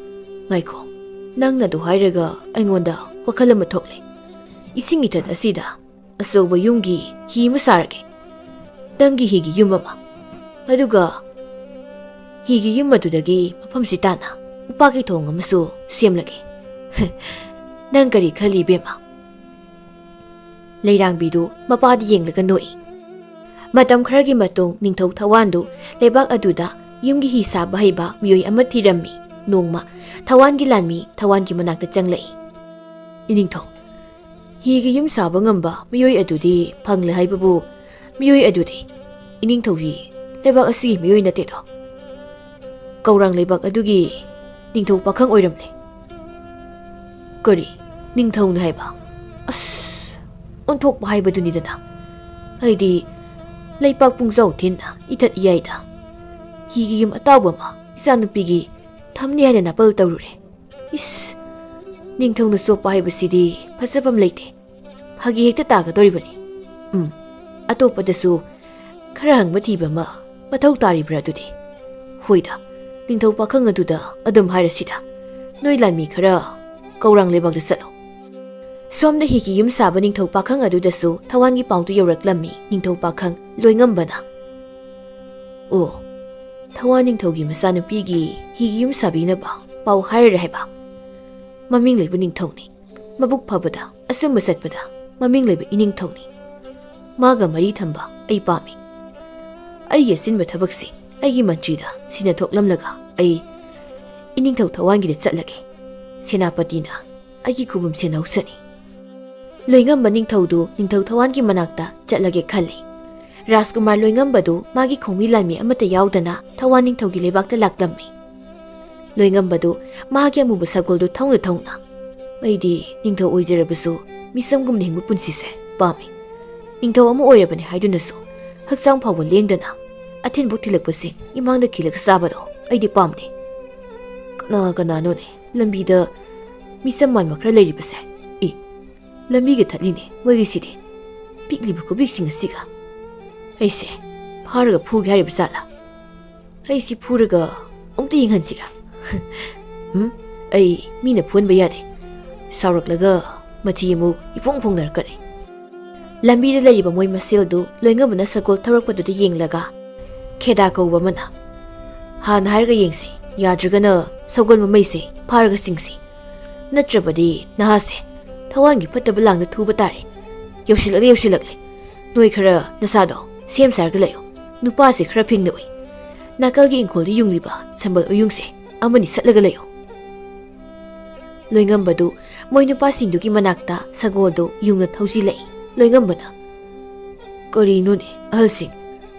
"ꯉꯥꯏꯈꯣ, ꯅꯪꯅ ꯑꯗꯨ ꯍꯥꯏꯔꯒ ꯑꯩꯉꯣꯟꯗ ꯋꯥꯈꯜ ꯑꯃ ꯊꯣꯛꯂꯦ꯫ ꯏꯁꯤꯡ ꯏꯊꯠ ꯑꯁꯤꯗ ꯑꯆꯧꯕ ꯌꯨꯝꯒꯤ ꯍꯤ ꯑꯃ ꯁꯥꯔꯒꯦ꯫ ꯅꯪꯒꯤ ꯍꯤꯒꯤ ꯌꯨꯝ ꯑꯃ꯫ ꯑꯗꯨꯒ ꯍꯤꯒꯤ ꯌꯨꯝ ꯑꯗꯨꯗꯒꯤ ꯃꯐꯝꯁꯤ ꯇꯥꯅ ꯎꯄꯥꯛꯀꯤ ꯊꯣꯡ ꯑꯃꯁꯨ ꯁꯦꯝꯂꯒꯦ꯫ ꯅꯪ ꯀꯔꯤ ꯈꯜꯂꯤ, ꯏꯕꯦꯝꯃ?" ꯂꯩꯔꯥꯡꯕꯤꯗꯨ ꯃꯄꯥꯗ ꯌꯦꯡꯂꯒ ꯅꯣꯛꯏ꯫ ꯃꯇꯝ ꯈꯔꯒꯤ ꯃꯇꯨꯡ ꯅꯤꯡꯊꯧ ꯊꯋꯥꯟꯗꯨ ꯂꯩꯕꯥꯛ ꯑꯗꯨꯗ ꯌꯨꯝꯒꯤ ꯍꯤ ꯁꯥꯕ ꯍꯩꯕ ꯃꯤꯑꯣꯏ ꯑꯃ ꯊꯤꯔꯝꯃꯤ꯫ ꯅꯣꯡꯃ ꯊꯋꯥꯟꯒꯤ ꯂꯥꯟꯃꯤ ꯊꯋꯥꯟꯒꯤ ꯃꯅꯥꯛꯇ ꯆꯪꯂꯛꯏ꯫ ꯏꯅꯤꯡꯊꯧ, ꯍꯤꯒꯤ ꯌꯨꯝ ꯁꯥꯕ ꯉꯝꯕ ꯃꯤꯑꯣꯏ ꯑꯗꯨꯗꯤ ꯐꯪꯂꯦ ꯍꯥꯏꯕꯕꯨ, ꯃꯤꯑꯣꯏ ꯑꯗꯨꯗꯤ ꯏꯅꯤꯡꯊꯧ ꯍꯤ ꯂꯩꯕꯥꯛ ꯑꯁꯤꯒꯤ ꯃꯤꯑꯣꯏ ꯅꯠꯇꯦꯗꯣ꯫ ꯀꯧꯔꯥꯡ ꯂꯩꯕꯥꯛ ꯑꯗꯨꯒꯤ ꯅꯤꯡꯊꯧ ꯄꯥꯈꯪ ꯑꯣꯏꯔꯝꯂꯦ꯫ ꯀꯔꯤ? ꯅꯤꯡꯊꯧꯅ ꯍꯥꯏꯕ? ꯑꯁ, ꯑꯣꯟꯊꯣꯛꯄ ꯍꯥꯏꯕꯗꯨꯅꯤꯗꯅ꯫ ꯑꯩꯗꯤ ꯂꯩꯄꯥꯛ ꯄꯨꯡꯖꯥꯎ ꯊꯤꯟꯅ ꯏꯊꯠ ꯏꯌꯥꯏꯗ ꯍꯤꯒꯤ ꯌꯨꯝ ꯑꯇꯥꯎꯕ ꯑꯃ ꯏꯆꯥꯅꯨꯄꯤꯒꯤ ꯊꯝꯅꯤ ꯍꯥꯏꯅ ꯅꯥꯄꯜ ꯇꯧꯔꯨꯔꯦ꯫ ꯏꯁ, ꯅꯤꯡꯊꯧꯅ ꯆꯣꯞꯄ ꯍꯥꯏꯕꯁꯤꯗꯤ ꯐꯖꯐꯝ ꯂꯩꯇꯦ꯫ ꯐꯥꯒꯤ ꯍꯦꯛꯇ ꯇꯥꯒꯗꯧꯔꯤꯕꯅꯤ꯫ ꯎꯝ, ꯑꯇꯣꯞꯄꯗꯁꯨ ꯈꯔ ꯍꯪꯕ ꯊꯤꯕ ꯑꯃ ꯃꯊꯧ ꯇꯥꯔꯤꯕ꯭ꯔꯥ ꯑꯗꯨꯗꯤ? ꯍꯣꯏꯗ, ꯅꯤꯡꯊꯧ ꯄꯥꯈꯪ ꯑꯗꯨꯗ ꯑꯗꯨꯝ ꯍꯥꯏꯔꯁꯤꯗ꯫ ꯅꯣꯏ ꯂꯥꯟꯃꯤ ꯈꯔ ꯀꯧꯔꯥꯡ ꯂꯩꯕꯥꯛꯇ ꯆꯠꯂꯣ꯫ ꯁꯣꯝꯗ ꯍꯤꯒꯤ ꯌꯨꯝ ꯁꯥꯕ ꯅꯤꯡꯊꯧ ꯄꯥꯈꯪ ꯑꯗꯨꯗꯁꯨ ꯊꯋꯥꯟꯒꯤ ꯄꯥꯎꯗꯨ ꯌꯧꯔꯛꯂꯝꯃꯤ꯫ ꯅꯤꯡꯊꯧ ꯄꯥꯈꯪ ꯂꯣꯏꯉꯝꯕꯅ, "ꯑꯣ, ꯊꯋꯥꯟ ꯅꯤꯡꯊꯧꯒꯤ ꯃꯆꯥꯅꯨꯄꯤꯒꯤ ꯍꯤꯒꯤ ꯌꯨꯝ ꯁꯥꯕꯤꯅꯕ ꯄꯥꯎ ꯍꯥꯏꯔꯦ ꯍꯥꯏꯕ? ꯃꯃꯤꯡ ꯂꯩꯕ ꯅꯤꯡꯊꯧꯅꯤ꯫ ꯃꯕꯨꯛ ꯐꯕꯗ, ꯑꯆꯨꯝꯕ ꯆꯠꯄꯗ ꯃꯃꯤꯡ ꯂꯩꯕ ꯏꯅꯤꯡꯊꯧꯅꯤ꯫ ꯃꯥꯒ ꯃꯔꯤ ꯊꯝꯕ ꯑꯩ ꯄꯥꯝꯃꯤ꯫ ꯑꯩꯒꯤ ꯑꯆꯤꯟꯕ ꯊꯕꯛꯁꯤ ꯑꯩꯒꯤ ꯃꯟꯇ꯭ꯔꯤꯗ ꯁꯤꯟꯅ ꯊꯣꯛꯂꯝꯂꯒ ꯑꯩ ꯏꯅꯤꯡꯊꯧ ꯊꯋꯥꯟꯒꯤꯗ ꯆꯠꯂꯒꯦ꯫ ꯁꯦꯅꯥꯄꯇꯤꯅ ꯑꯩꯒꯤ ꯈꯨꯕꯝ ꯁꯦꯟꯅꯍꯧꯁꯅꯤ꯫" ꯂꯣꯏꯉꯝꯕ ꯅꯤꯡꯊꯧꯗꯨ ꯅꯤꯡꯊꯧ ꯊꯋꯥꯟꯒꯤ ꯃꯅꯥꯛꯇ ꯆꯠꯂꯒꯦ ꯈꯜꯂꯤ꯫ ꯔꯥꯖꯀꯨꯃꯥꯔ ꯂꯣꯏꯉꯝꯕꯗꯨ ꯃꯥꯒꯤ ꯈꯣꯡꯃꯤ ꯂꯥꯟꯃꯤ ꯑꯃꯠꯇ ꯌꯥꯎꯗꯅ ꯊꯋꯥꯟ ꯅꯤꯡꯊꯧꯒꯤ ꯂꯩꯕꯥꯛꯇ ꯂꯥꯛꯂꯝꯃꯤ꯫ ꯂꯣꯏꯉꯝꯕꯗꯨ ꯃꯍꯥꯛꯀꯤ ꯑꯃꯨꯕ ꯁꯒꯣꯜꯗꯨ ꯊꯧꯅ ꯊꯧꯅ, "ꯑꯩꯗꯤ ꯅꯤꯡꯊꯧ ꯑꯣꯏꯖꯔꯕꯁꯨ ꯃꯤꯁꯝꯒꯨꯝꯅ ꯍꯤꯡꯕ ꯄꯨꯟꯁꯤꯁꯦ ꯄꯥꯝꯃꯤ꯫ ꯅꯤꯡꯊꯧ ꯑꯃ ꯑꯣꯏꯔꯕꯅꯤ ꯍꯥꯏꯗꯨꯅꯁꯨ ꯍꯛꯆꯥꯡ ꯐꯥꯎꯕ ꯂꯦꯡꯗꯅ ꯑꯊꯤꯟꯕꯨ ꯊꯤꯜꯂꯛꯄꯁꯤ ꯏꯃꯥꯡꯗ ꯈꯤꯜꯂꯒ ꯆꯥꯕꯗꯣ ꯑꯩꯗꯤ ꯄꯥꯝꯗꯦ꯫ ꯀꯅꯥ ꯀꯅꯥꯅꯣꯅꯦ ꯂꯝꯕꯤꯗ ꯃꯤꯁꯝ ꯃꯥꯟꯕ ꯈꯔ ꯂꯩꯔꯤꯕꯁꯦ? ꯏ, ꯂꯝꯕꯤꯒ ꯊꯠꯂꯤꯅꯦ ꯃꯣꯏꯒꯤꯁꯤꯗꯤ꯫ ꯄꯤꯛꯂꯤꯕ ꯈꯨꯕꯤꯛꯁꯤꯡ ꯑꯁꯤꯒ꯫ ꯑꯩꯁꯦ ꯐꯥꯔꯒ ꯐꯨꯒꯦ ꯍꯥꯏꯔꯤꯕ ꯖꯥꯠꯂꯥ? ꯑꯩꯁꯤ ꯐꯨꯔꯒ ꯑꯃꯨꯛꯇ ꯌꯦꯡꯍꯟꯁꯤꯔꯥ?" ꯎꯝ, ꯑꯩ ꯃꯤꯅ ꯐꯨꯍꯟꯕ ꯌꯥꯗꯦ꯫ ꯁꯥꯎꯔꯛꯂꯒ ꯃꯊꯤ ꯑꯃꯨꯛ ꯏꯐꯣꯡ ꯐꯣꯡꯅꯔꯛꯀꯅꯤ꯫ ꯂꯝꯕꯤꯗ ꯂꯩꯔꯤꯕ ꯃꯣꯏ ꯃꯁꯦꯜꯗꯨ ꯂꯣꯏꯉꯝꯕꯅ ꯁꯒꯣꯜ ꯊꯧꯔꯛꯄꯗꯨꯗ ꯌꯦꯡꯂꯒ, "ꯈꯦꯗꯥ ꯀꯧꯕ ꯑꯃꯅ, ꯍꯥꯟꯅ ꯍꯥꯏꯔꯒ ꯌꯦꯡꯁꯤ, ꯌꯥꯗ꯭ꯔꯒꯅ ꯁꯒꯣꯜ ꯃꯃꯩꯁꯦ ꯐꯥꯔꯒ ꯆꯤꯡꯁꯤ꯫ ꯅꯠꯇ꯭ꯔꯕꯗꯤ ꯅꯍꯥꯁꯦ ꯊꯋꯥꯟꯒꯤ ꯐꯠꯇꯕ ꯂꯥꯡꯗ ꯊꯨꯕ ꯇꯥꯔꯦ꯫ ꯌꯧꯁꯤꯜꯂꯛꯂꯦ, ꯌꯧꯁꯤꯜꯂꯛꯂꯦ꯫ ꯅꯣꯏ ꯈꯔ ꯅꯁꯥꯗꯣ ꯁꯦꯝ ꯁꯥꯔꯒ ꯂꯩꯌꯨ꯫ ꯅꯨꯄꯥꯁꯦ ꯈꯔ ꯐꯤꯡꯅ ꯎꯏ꯫ ꯅꯥꯀꯜꯒꯤ ꯏꯪꯈꯣꯜꯗ ꯌꯨꯡꯂꯤꯕ ꯁꯝꯕꯜ ꯎꯌꯨꯡꯁꯦ ꯑꯃꯅꯤ ꯁꯠꯂꯒ ꯂꯩꯌꯨ꯫" ꯂꯣꯏꯉꯝꯕꯗꯨ ꯃꯣꯏ ꯅꯨꯄꯥꯁꯤꯡꯗꯨꯒꯤ ꯃꯅꯥꯛꯇ ꯁꯒꯣꯜꯗꯨ ꯌꯨꯡꯅ ꯊꯧꯖꯤꯜꯂꯛꯏ꯫ ꯂꯣꯏꯉꯝꯕꯅ, "ꯀꯔꯤꯅꯣꯅꯦ ꯑꯍꯜꯁꯤꯡ,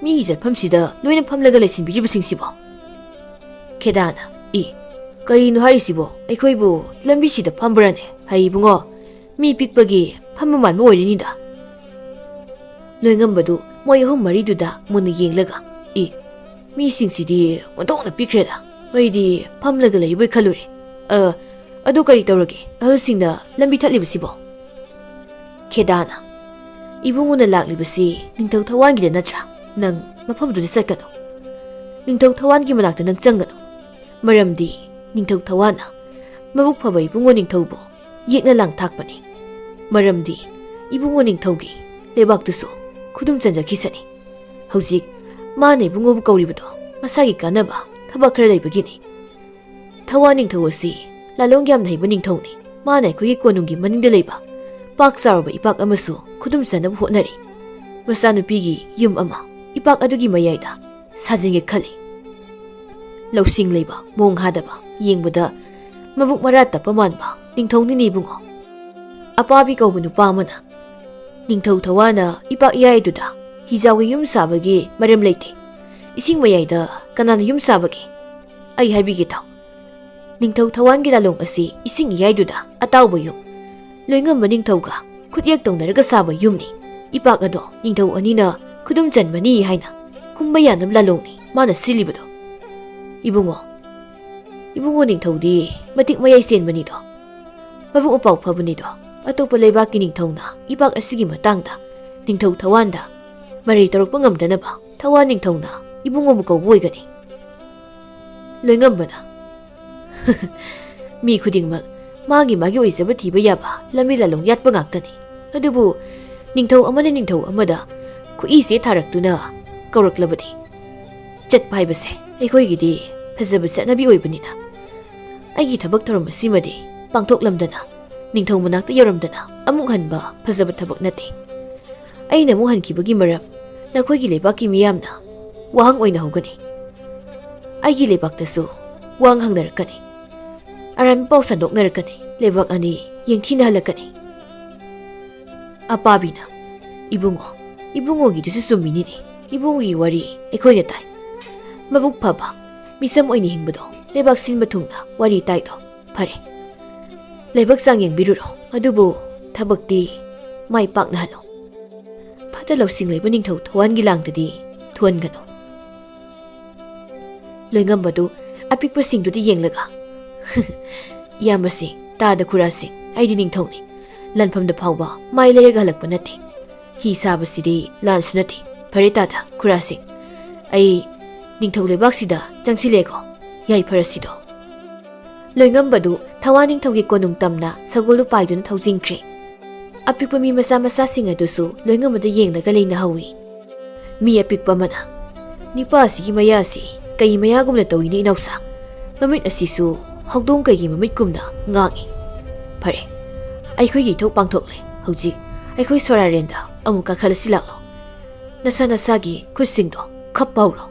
ꯃꯤꯒꯤ ꯆꯠꯐꯝꯁꯤꯗ ꯂꯣꯏꯅ ꯐꯝꯂꯒ ꯂꯩꯁꯤꯟꯕꯤꯔꯤꯕꯁꯤꯡꯁꯤꯕꯣ?" ꯈꯦꯗꯥꯅ, "ꯏ, ꯀꯔꯤꯅꯣ ꯍꯥꯏꯔꯤꯁꯤꯕꯣ? ꯑꯩꯈꯣꯏꯕꯨ ꯂꯝꯕꯤꯁꯤꯗ ꯐꯝꯕ꯭ꯔꯥꯅꯦ? ꯍꯩ ꯏꯕꯨꯡꯉꯣ, ꯃꯤ ꯄꯤꯛꯄꯒꯤ ꯐꯝꯕ ꯃꯥꯟꯕ ꯑꯣꯏꯔꯤꯅꯤꯗ꯫" ꯂꯣꯏꯉꯝꯕꯗꯨ ꯃꯣꯏ ꯑꯍꯨꯝ ꯃꯔꯤꯗꯨꯗ ꯃꯨꯟꯅ ꯌꯦꯡꯂꯒ, "ꯏ, ꯃꯤꯁꯤꯡꯁꯤꯗꯤ ꯑꯣꯟꯊꯣꯛꯅ ꯄꯤꯛꯈ꯭ꯔꯦꯗ꯫ ꯑꯩꯗꯤ ꯐꯝꯂꯒ ꯂꯩꯔꯤꯕꯣꯏ ꯈꯜꯂꯨꯔꯦ꯫ ꯑ, ꯑꯗꯨ ꯀꯔꯤ ꯇꯧꯔꯒꯦ? ꯑꯍꯜꯁꯤꯡꯅ ꯂꯝꯕꯤ ꯊꯠꯂꯤꯕꯁꯤꯕꯣ?" ꯈꯦꯗꯥꯅ, "ꯏꯕꯨꯡꯉꯣꯅ ꯂꯥꯛꯂꯤꯕꯁꯤ ꯅꯤꯡꯊꯧ ꯊꯋꯥꯟꯒꯤꯗ ꯅꯠꯇ꯭ꯔꯥ? ꯅꯪ ꯃꯐꯝꯗꯨꯗ ꯆꯠꯀꯅꯨ꯫ ꯅꯤꯡꯊꯧ ꯊꯋꯥꯟꯒꯤ ꯃꯅꯥꯛꯇ ꯅꯪ ꯆꯪꯒꯅꯨ꯫ ꯃꯔꯝꯗꯤ ꯅꯤꯡꯊꯧ ꯊꯋꯥꯟꯅ ꯃꯕꯨꯛ ꯐꯕ ꯏꯕꯨꯡꯉꯣ ꯅꯤꯡꯊꯧꯕꯨ ꯌꯦꯛꯅ ꯂꯥꯡꯊꯥꯛꯄꯅꯤ꯫ ꯃꯔꯝꯗꯤ ꯏꯕꯨꯡꯉꯣ ꯅꯤꯡꯊꯧꯒꯤ ꯂꯩꯕꯥꯛꯇꯨꯁꯨ ꯈꯨꯗꯨꯝ ꯆꯟꯖꯈꯤꯁꯅꯤ꯫ ꯍꯧꯖꯤꯛ ꯃꯥꯅ ꯏꯕꯨꯡꯉꯣꯕꯨ ꯀꯧꯔꯤꯕꯗꯣ ꯃꯁꯥꯒꯤ ꯀꯥꯟꯅꯕ ꯊꯕꯛ ꯈꯔ ꯂꯩꯕꯒꯤꯅꯤ꯫ ꯊꯋꯥꯟ ꯅꯤꯡꯊꯧ ꯑꯁꯤ ꯂꯥꯂꯣꯡ ꯌꯥꯝꯅ ꯍꯩꯕ ꯅꯤꯡꯊꯧꯅꯤ꯫ ꯃꯥꯅ ꯑꯩꯈꯣꯏꯒꯤ ꯀꯣꯅꯨꯡꯒꯤ ꯃꯅꯤꯡꯗ ꯂꯩꯕ ꯄꯥꯛ ꯆꯥꯎꯔꯕ ꯏꯄꯥꯛ ꯑꯃꯁꯨ ꯈꯨꯗꯨꯝ ꯆꯟꯅꯕ ꯍꯣꯠꯅꯔꯤ꯫ ꯃꯆꯥꯅꯨꯄꯤꯒꯤ ꯌꯨꯝ ꯑꯃ ꯏꯄꯥꯛ ꯑꯗꯨꯒꯤ ꯃꯌꯥꯏꯗ ꯁꯥꯖꯤꯟꯒꯦ ꯈꯜꯂꯤ꯫ ꯂꯧꯁꯤꯡ ꯂꯩꯕ, ꯃꯣꯡ ꯍꯥꯗꯕ, ꯌꯦꯡꯕꯗ ꯃꯕꯨꯛ ꯃꯔꯥ ꯇꯞꯄ ꯃꯥꯟꯕ ꯅꯤꯡꯊꯧꯅꯤꯅꯦ ꯏꯕꯨꯡꯉꯣ꯫" ꯑꯄꯥꯕꯤ ꯀꯧꯕ ꯅꯨꯄꯥ ꯑꯃꯅ, "ꯅꯤꯡꯊꯧ ꯊꯋꯥꯟꯅ ꯏꯄꯥꯛ ꯏꯌꯥꯏꯗꯨꯗ ꯍꯤꯖꯥꯎꯒꯤ ꯌꯨꯝ ꯁꯥꯕꯒꯤ ꯃꯔꯝ ꯂꯩꯇꯦ꯫ ꯏꯁꯤꯡ ꯃꯌꯥꯏꯗ ꯀꯅꯥꯅ ꯌꯨꯝ ꯁꯥꯕꯒꯦ? ꯑꯩ ꯍꯥꯏꯕꯤꯒꯦ ꯇꯥꯎ꯫ ꯅꯤꯡꯊꯧ ꯊꯋꯥꯟꯒꯤ ꯂꯥꯂꯣꯡ ꯑꯁꯤ ꯏꯁꯤꯡ ꯏꯌꯥꯏꯗꯨꯗ ꯑꯇꯥꯎꯕ ꯌꯨꯝ, ꯂꯣꯏꯉꯝꯕ ꯅꯤꯡꯊꯧꯒ ꯈꯨꯠꯌꯦꯛ ꯇꯧꯅꯔꯒ ꯁꯥꯕ ꯌꯨꯝꯅꯤ꯫ ꯏꯄꯥꯛ ꯑꯗꯣ ꯅꯤꯡꯊꯧ ꯑꯅꯤꯅ ꯈꯨꯗꯨꯝ ꯆꯟꯕꯅꯤ ꯍꯥꯏꯅ ꯈꯨꯝꯕ ꯌꯥꯅꯕ ꯂꯥꯂꯣꯡꯅꯤ ꯃꯥꯅ ꯁꯤꯜꯂꯤꯕꯗꯣ꯫" ꯏꯕꯨꯡꯉꯣ, ꯏꯕꯨꯡꯉꯣ ꯅꯤꯡꯊꯧꯗꯤ ꯃꯇꯤꯛ ꯃꯌꯥꯏ ꯆꯦꯟꯕꯅꯤꯗꯣ꯫ ꯃꯕꯨꯛ ꯃꯄꯥꯎ ꯐꯕꯅꯤꯗꯣ꯫ ꯑꯇꯣꯞꯄ ꯂꯩꯕꯥꯛꯀꯤ ꯅꯤꯡꯊꯧꯅ ꯏꯄꯥꯛ ꯑꯁꯤꯒꯤ ꯃꯇꯥꯡꯗ ꯅꯤꯡꯊꯧ ꯊꯋꯥꯟꯗ ꯃꯔꯩ ꯇꯧꯔꯛꯄ ꯉꯝꯗꯅꯕ ꯊꯋꯥꯟ ꯅꯤꯡꯊꯧꯅ ꯏꯕꯨꯡꯉꯣꯕꯨ ꯀꯧꯕ ꯑꯣꯏꯒꯅꯤ꯫ ꯂꯣꯏꯉꯝꯕꯅ, "ꯃꯤ ꯈꯨꯗꯤꯡꯃꯛ ꯃꯥꯒꯤ ꯃꯥꯒꯤ ꯑꯣꯏꯖꯕ ꯊꯤꯕ ꯌꯥꯕ ꯂꯝꯕꯤ ꯂꯥꯂꯣꯡ ꯌꯥꯠꯄ ꯉꯥꯛꯇꯅꯤ꯫ ꯑꯗꯨꯕꯨ ꯅꯤꯡꯊꯧ ꯑꯃꯅ ꯅꯤꯡꯊꯧ ꯑꯃꯗ ꯈꯨꯠꯏ ꯆꯦ ꯊꯥꯔꯛꯇꯨꯅ ꯀꯧꯔꯛꯂꯕꯗꯤ ꯆꯠꯄ ꯍꯥꯏꯕꯁꯦ ꯑꯩꯈꯣꯏꯒꯤꯗꯤ ꯐꯖꯕ ꯆꯠꯅꯕꯤ ꯑꯣꯏꯕꯅꯤꯅ ꯑꯩꯒꯤ ꯊꯕꯛ ꯊꯧꯔꯝ ꯑꯁꯤꯃꯗꯤ ꯄꯥꯡꯊꯣꯛꯂꯝꯗꯅ ꯅꯤꯡꯊꯧ ꯃꯅꯥꯛꯇ ꯌꯧꯔꯝꯗꯅ ꯑꯃꯨꯛ ꯍꯟꯕ ꯐꯖꯕ ꯊꯕꯛ ꯅꯠꯇꯦ꯫ ꯑꯩꯅ ꯑꯃꯨꯛ ꯍꯟꯈꯤꯕꯒꯤ ꯃꯔꯝ ꯅꯈꯣꯏꯒꯤ ꯂꯩꯕꯥꯛꯀꯤ ꯃꯤꯌꯥꯝꯅ ꯋꯥꯍꯪ ꯑꯣꯏꯅ ꯍꯧꯒꯅꯤ꯫ ꯑꯩꯒꯤ ꯂꯩꯕꯥꯛꯇꯁꯨ ꯋꯥꯍꯪ ꯍꯪꯅꯔꯛꯀꯅꯤ꯫ ꯑꯔꯥꯟꯕ ꯄꯥꯎ ꯁꯟꯗꯣꯛꯅꯔꯛꯀꯅꯤ꯫ ꯂꯩꯕꯥꯛ ꯑꯅꯤ ꯌꯦꯡꯊꯤꯅꯍꯜꯂꯛꯀꯅꯤ꯫ ꯑꯄꯥꯕꯤꯅ, "ꯏꯕꯨꯡꯉꯣ, ꯏꯕꯨꯡꯉꯣꯒꯤꯗꯨꯁꯨ ꯆꯨꯝꯃꯤꯅꯤꯅꯦ꯫ ꯏꯕꯨꯡꯉꯣꯒꯤ ꯋꯥꯔꯤ ꯑꯩꯈꯣꯏꯅ ꯇꯥꯏ꯫ ꯃꯕꯨꯛ ꯐꯕ ꯃꯤꯁꯝ ꯑꯣꯏꯅ ꯍꯤꯡꯕꯗꯣ ꯂꯩꯕꯥꯛ ꯁꯤꯟꯕ ꯊꯨꯡꯅ ꯋꯥꯔꯤ ꯇꯥꯏꯗꯣ ꯐꯔꯦ꯫ ꯂꯥꯏꯕꯛ ꯆꯥꯡ ꯌꯦꯡꯕꯤꯔꯨꯔꯣ꯫ ꯑꯗꯨꯕꯨ ꯊꯕꯛꯇꯤ ꯃꯥꯏ ꯄꯥꯛꯅꯍꯜꯂꯣ꯫ ꯐꯠꯇ ꯂꯧꯁꯤꯡ ꯂꯩꯕ ꯅꯤꯡꯊꯧ ꯊꯋꯥꯟꯒꯤ ꯂꯥꯡꯗꯗꯤ ꯊꯨꯍꯟꯒꯅꯨ꯫" ꯂꯣꯏꯉꯝꯕꯗꯨ ꯑꯄꯤꯛꯄꯁꯤꯡꯗꯨꯗ ꯌꯦꯡꯂꯒ, "ꯏꯌꯥꯝꯕꯁꯤꯡ, ꯇꯥꯗ ꯈꯨꯔꯥꯁꯤꯡ, ꯑꯩꯗꯤ ꯅꯤꯡꯊꯧꯅꯤ꯫ ꯂꯥꯟꯐꯝꯗ ꯐꯥꯎꯕ ꯃꯥꯏ ꯂꯩꯔꯒ ꯍꯜꯂꯛꯄ ꯅꯠꯇꯦ꯫ ꯍꯤ ꯁꯥꯕꯁꯤꯗꯤ ꯂꯥꯟꯁꯨ ꯅꯠꯇꯦ꯫ ꯐꯔꯦ ꯇꯥꯗ ꯈꯨꯔꯥꯁꯤꯡ, ꯑꯩ ꯅꯤꯡꯊꯧ ꯂꯩꯕꯥꯛꯁꯤꯗ ꯆꯪꯁꯤꯜꯂꯦꯀꯣ꯫ ꯌꯥꯏꯐꯔꯁꯤꯗꯣ꯫" ꯂꯣꯏꯉꯝꯕꯗꯨ ꯊꯋꯥꯟ ꯅꯤꯡꯊꯧꯒꯤ ꯀꯣꯅꯨꯡ ꯇꯝꯅ ꯁꯒꯣꯜꯗꯨ ꯄꯥꯏꯗꯨꯅ ꯊꯧꯖꯤꯟꯈ꯭ꯔꯦ꯫ ꯑꯄꯤꯛꯄ ꯃꯤ ꯃꯆꯥ ꯃꯆꯥꯁꯤꯡ ꯑꯗꯨꯁꯨ ꯂꯣꯏꯉꯝꯕꯗ ꯌꯦꯡꯂꯒ ꯂꯩꯅꯍꯧꯏ꯫ ꯃꯤ ꯑꯄꯤꯛꯄ ꯑꯃꯅ, "ꯅꯤꯄꯥ ꯑꯁꯤꯒꯤ ꯃꯌꯥ ꯑꯁꯤ ꯀꯩ ꯃꯌꯥꯒꯨꯝꯅ ꯇꯧꯏꯅꯦ ꯏꯅꯥꯎꯁꯥ? ꯃꯃꯤꯠ ꯑꯁꯤꯁꯨ ꯍꯧꯗꯣꯡ ꯀꯩꯒꯤ ꯃꯃꯤꯠꯀꯨꯝꯅ ꯉꯥꯡꯏ꯫ ꯐꯔꯦ, ꯑꯩꯈꯣꯏꯒꯤ ꯏꯊꯧ ꯄꯥꯡꯊꯣꯛꯂꯦ꯫ ꯍꯧꯖꯤꯛ ꯑꯩꯈꯣꯏ ꯁꯣꯔꯥꯔꯦꯟꯗ ꯑꯃꯨꯛ ꯀꯥꯈꯠꯂꯁꯤ ꯂꯥꯛꯂꯣ꯫ ꯅꯁꯥ ꯅꯁꯥꯒꯤ ꯈꯨꯠꯁꯤꯡꯗꯣ ꯈꯞ ꯄꯥꯎꯔꯣ꯫"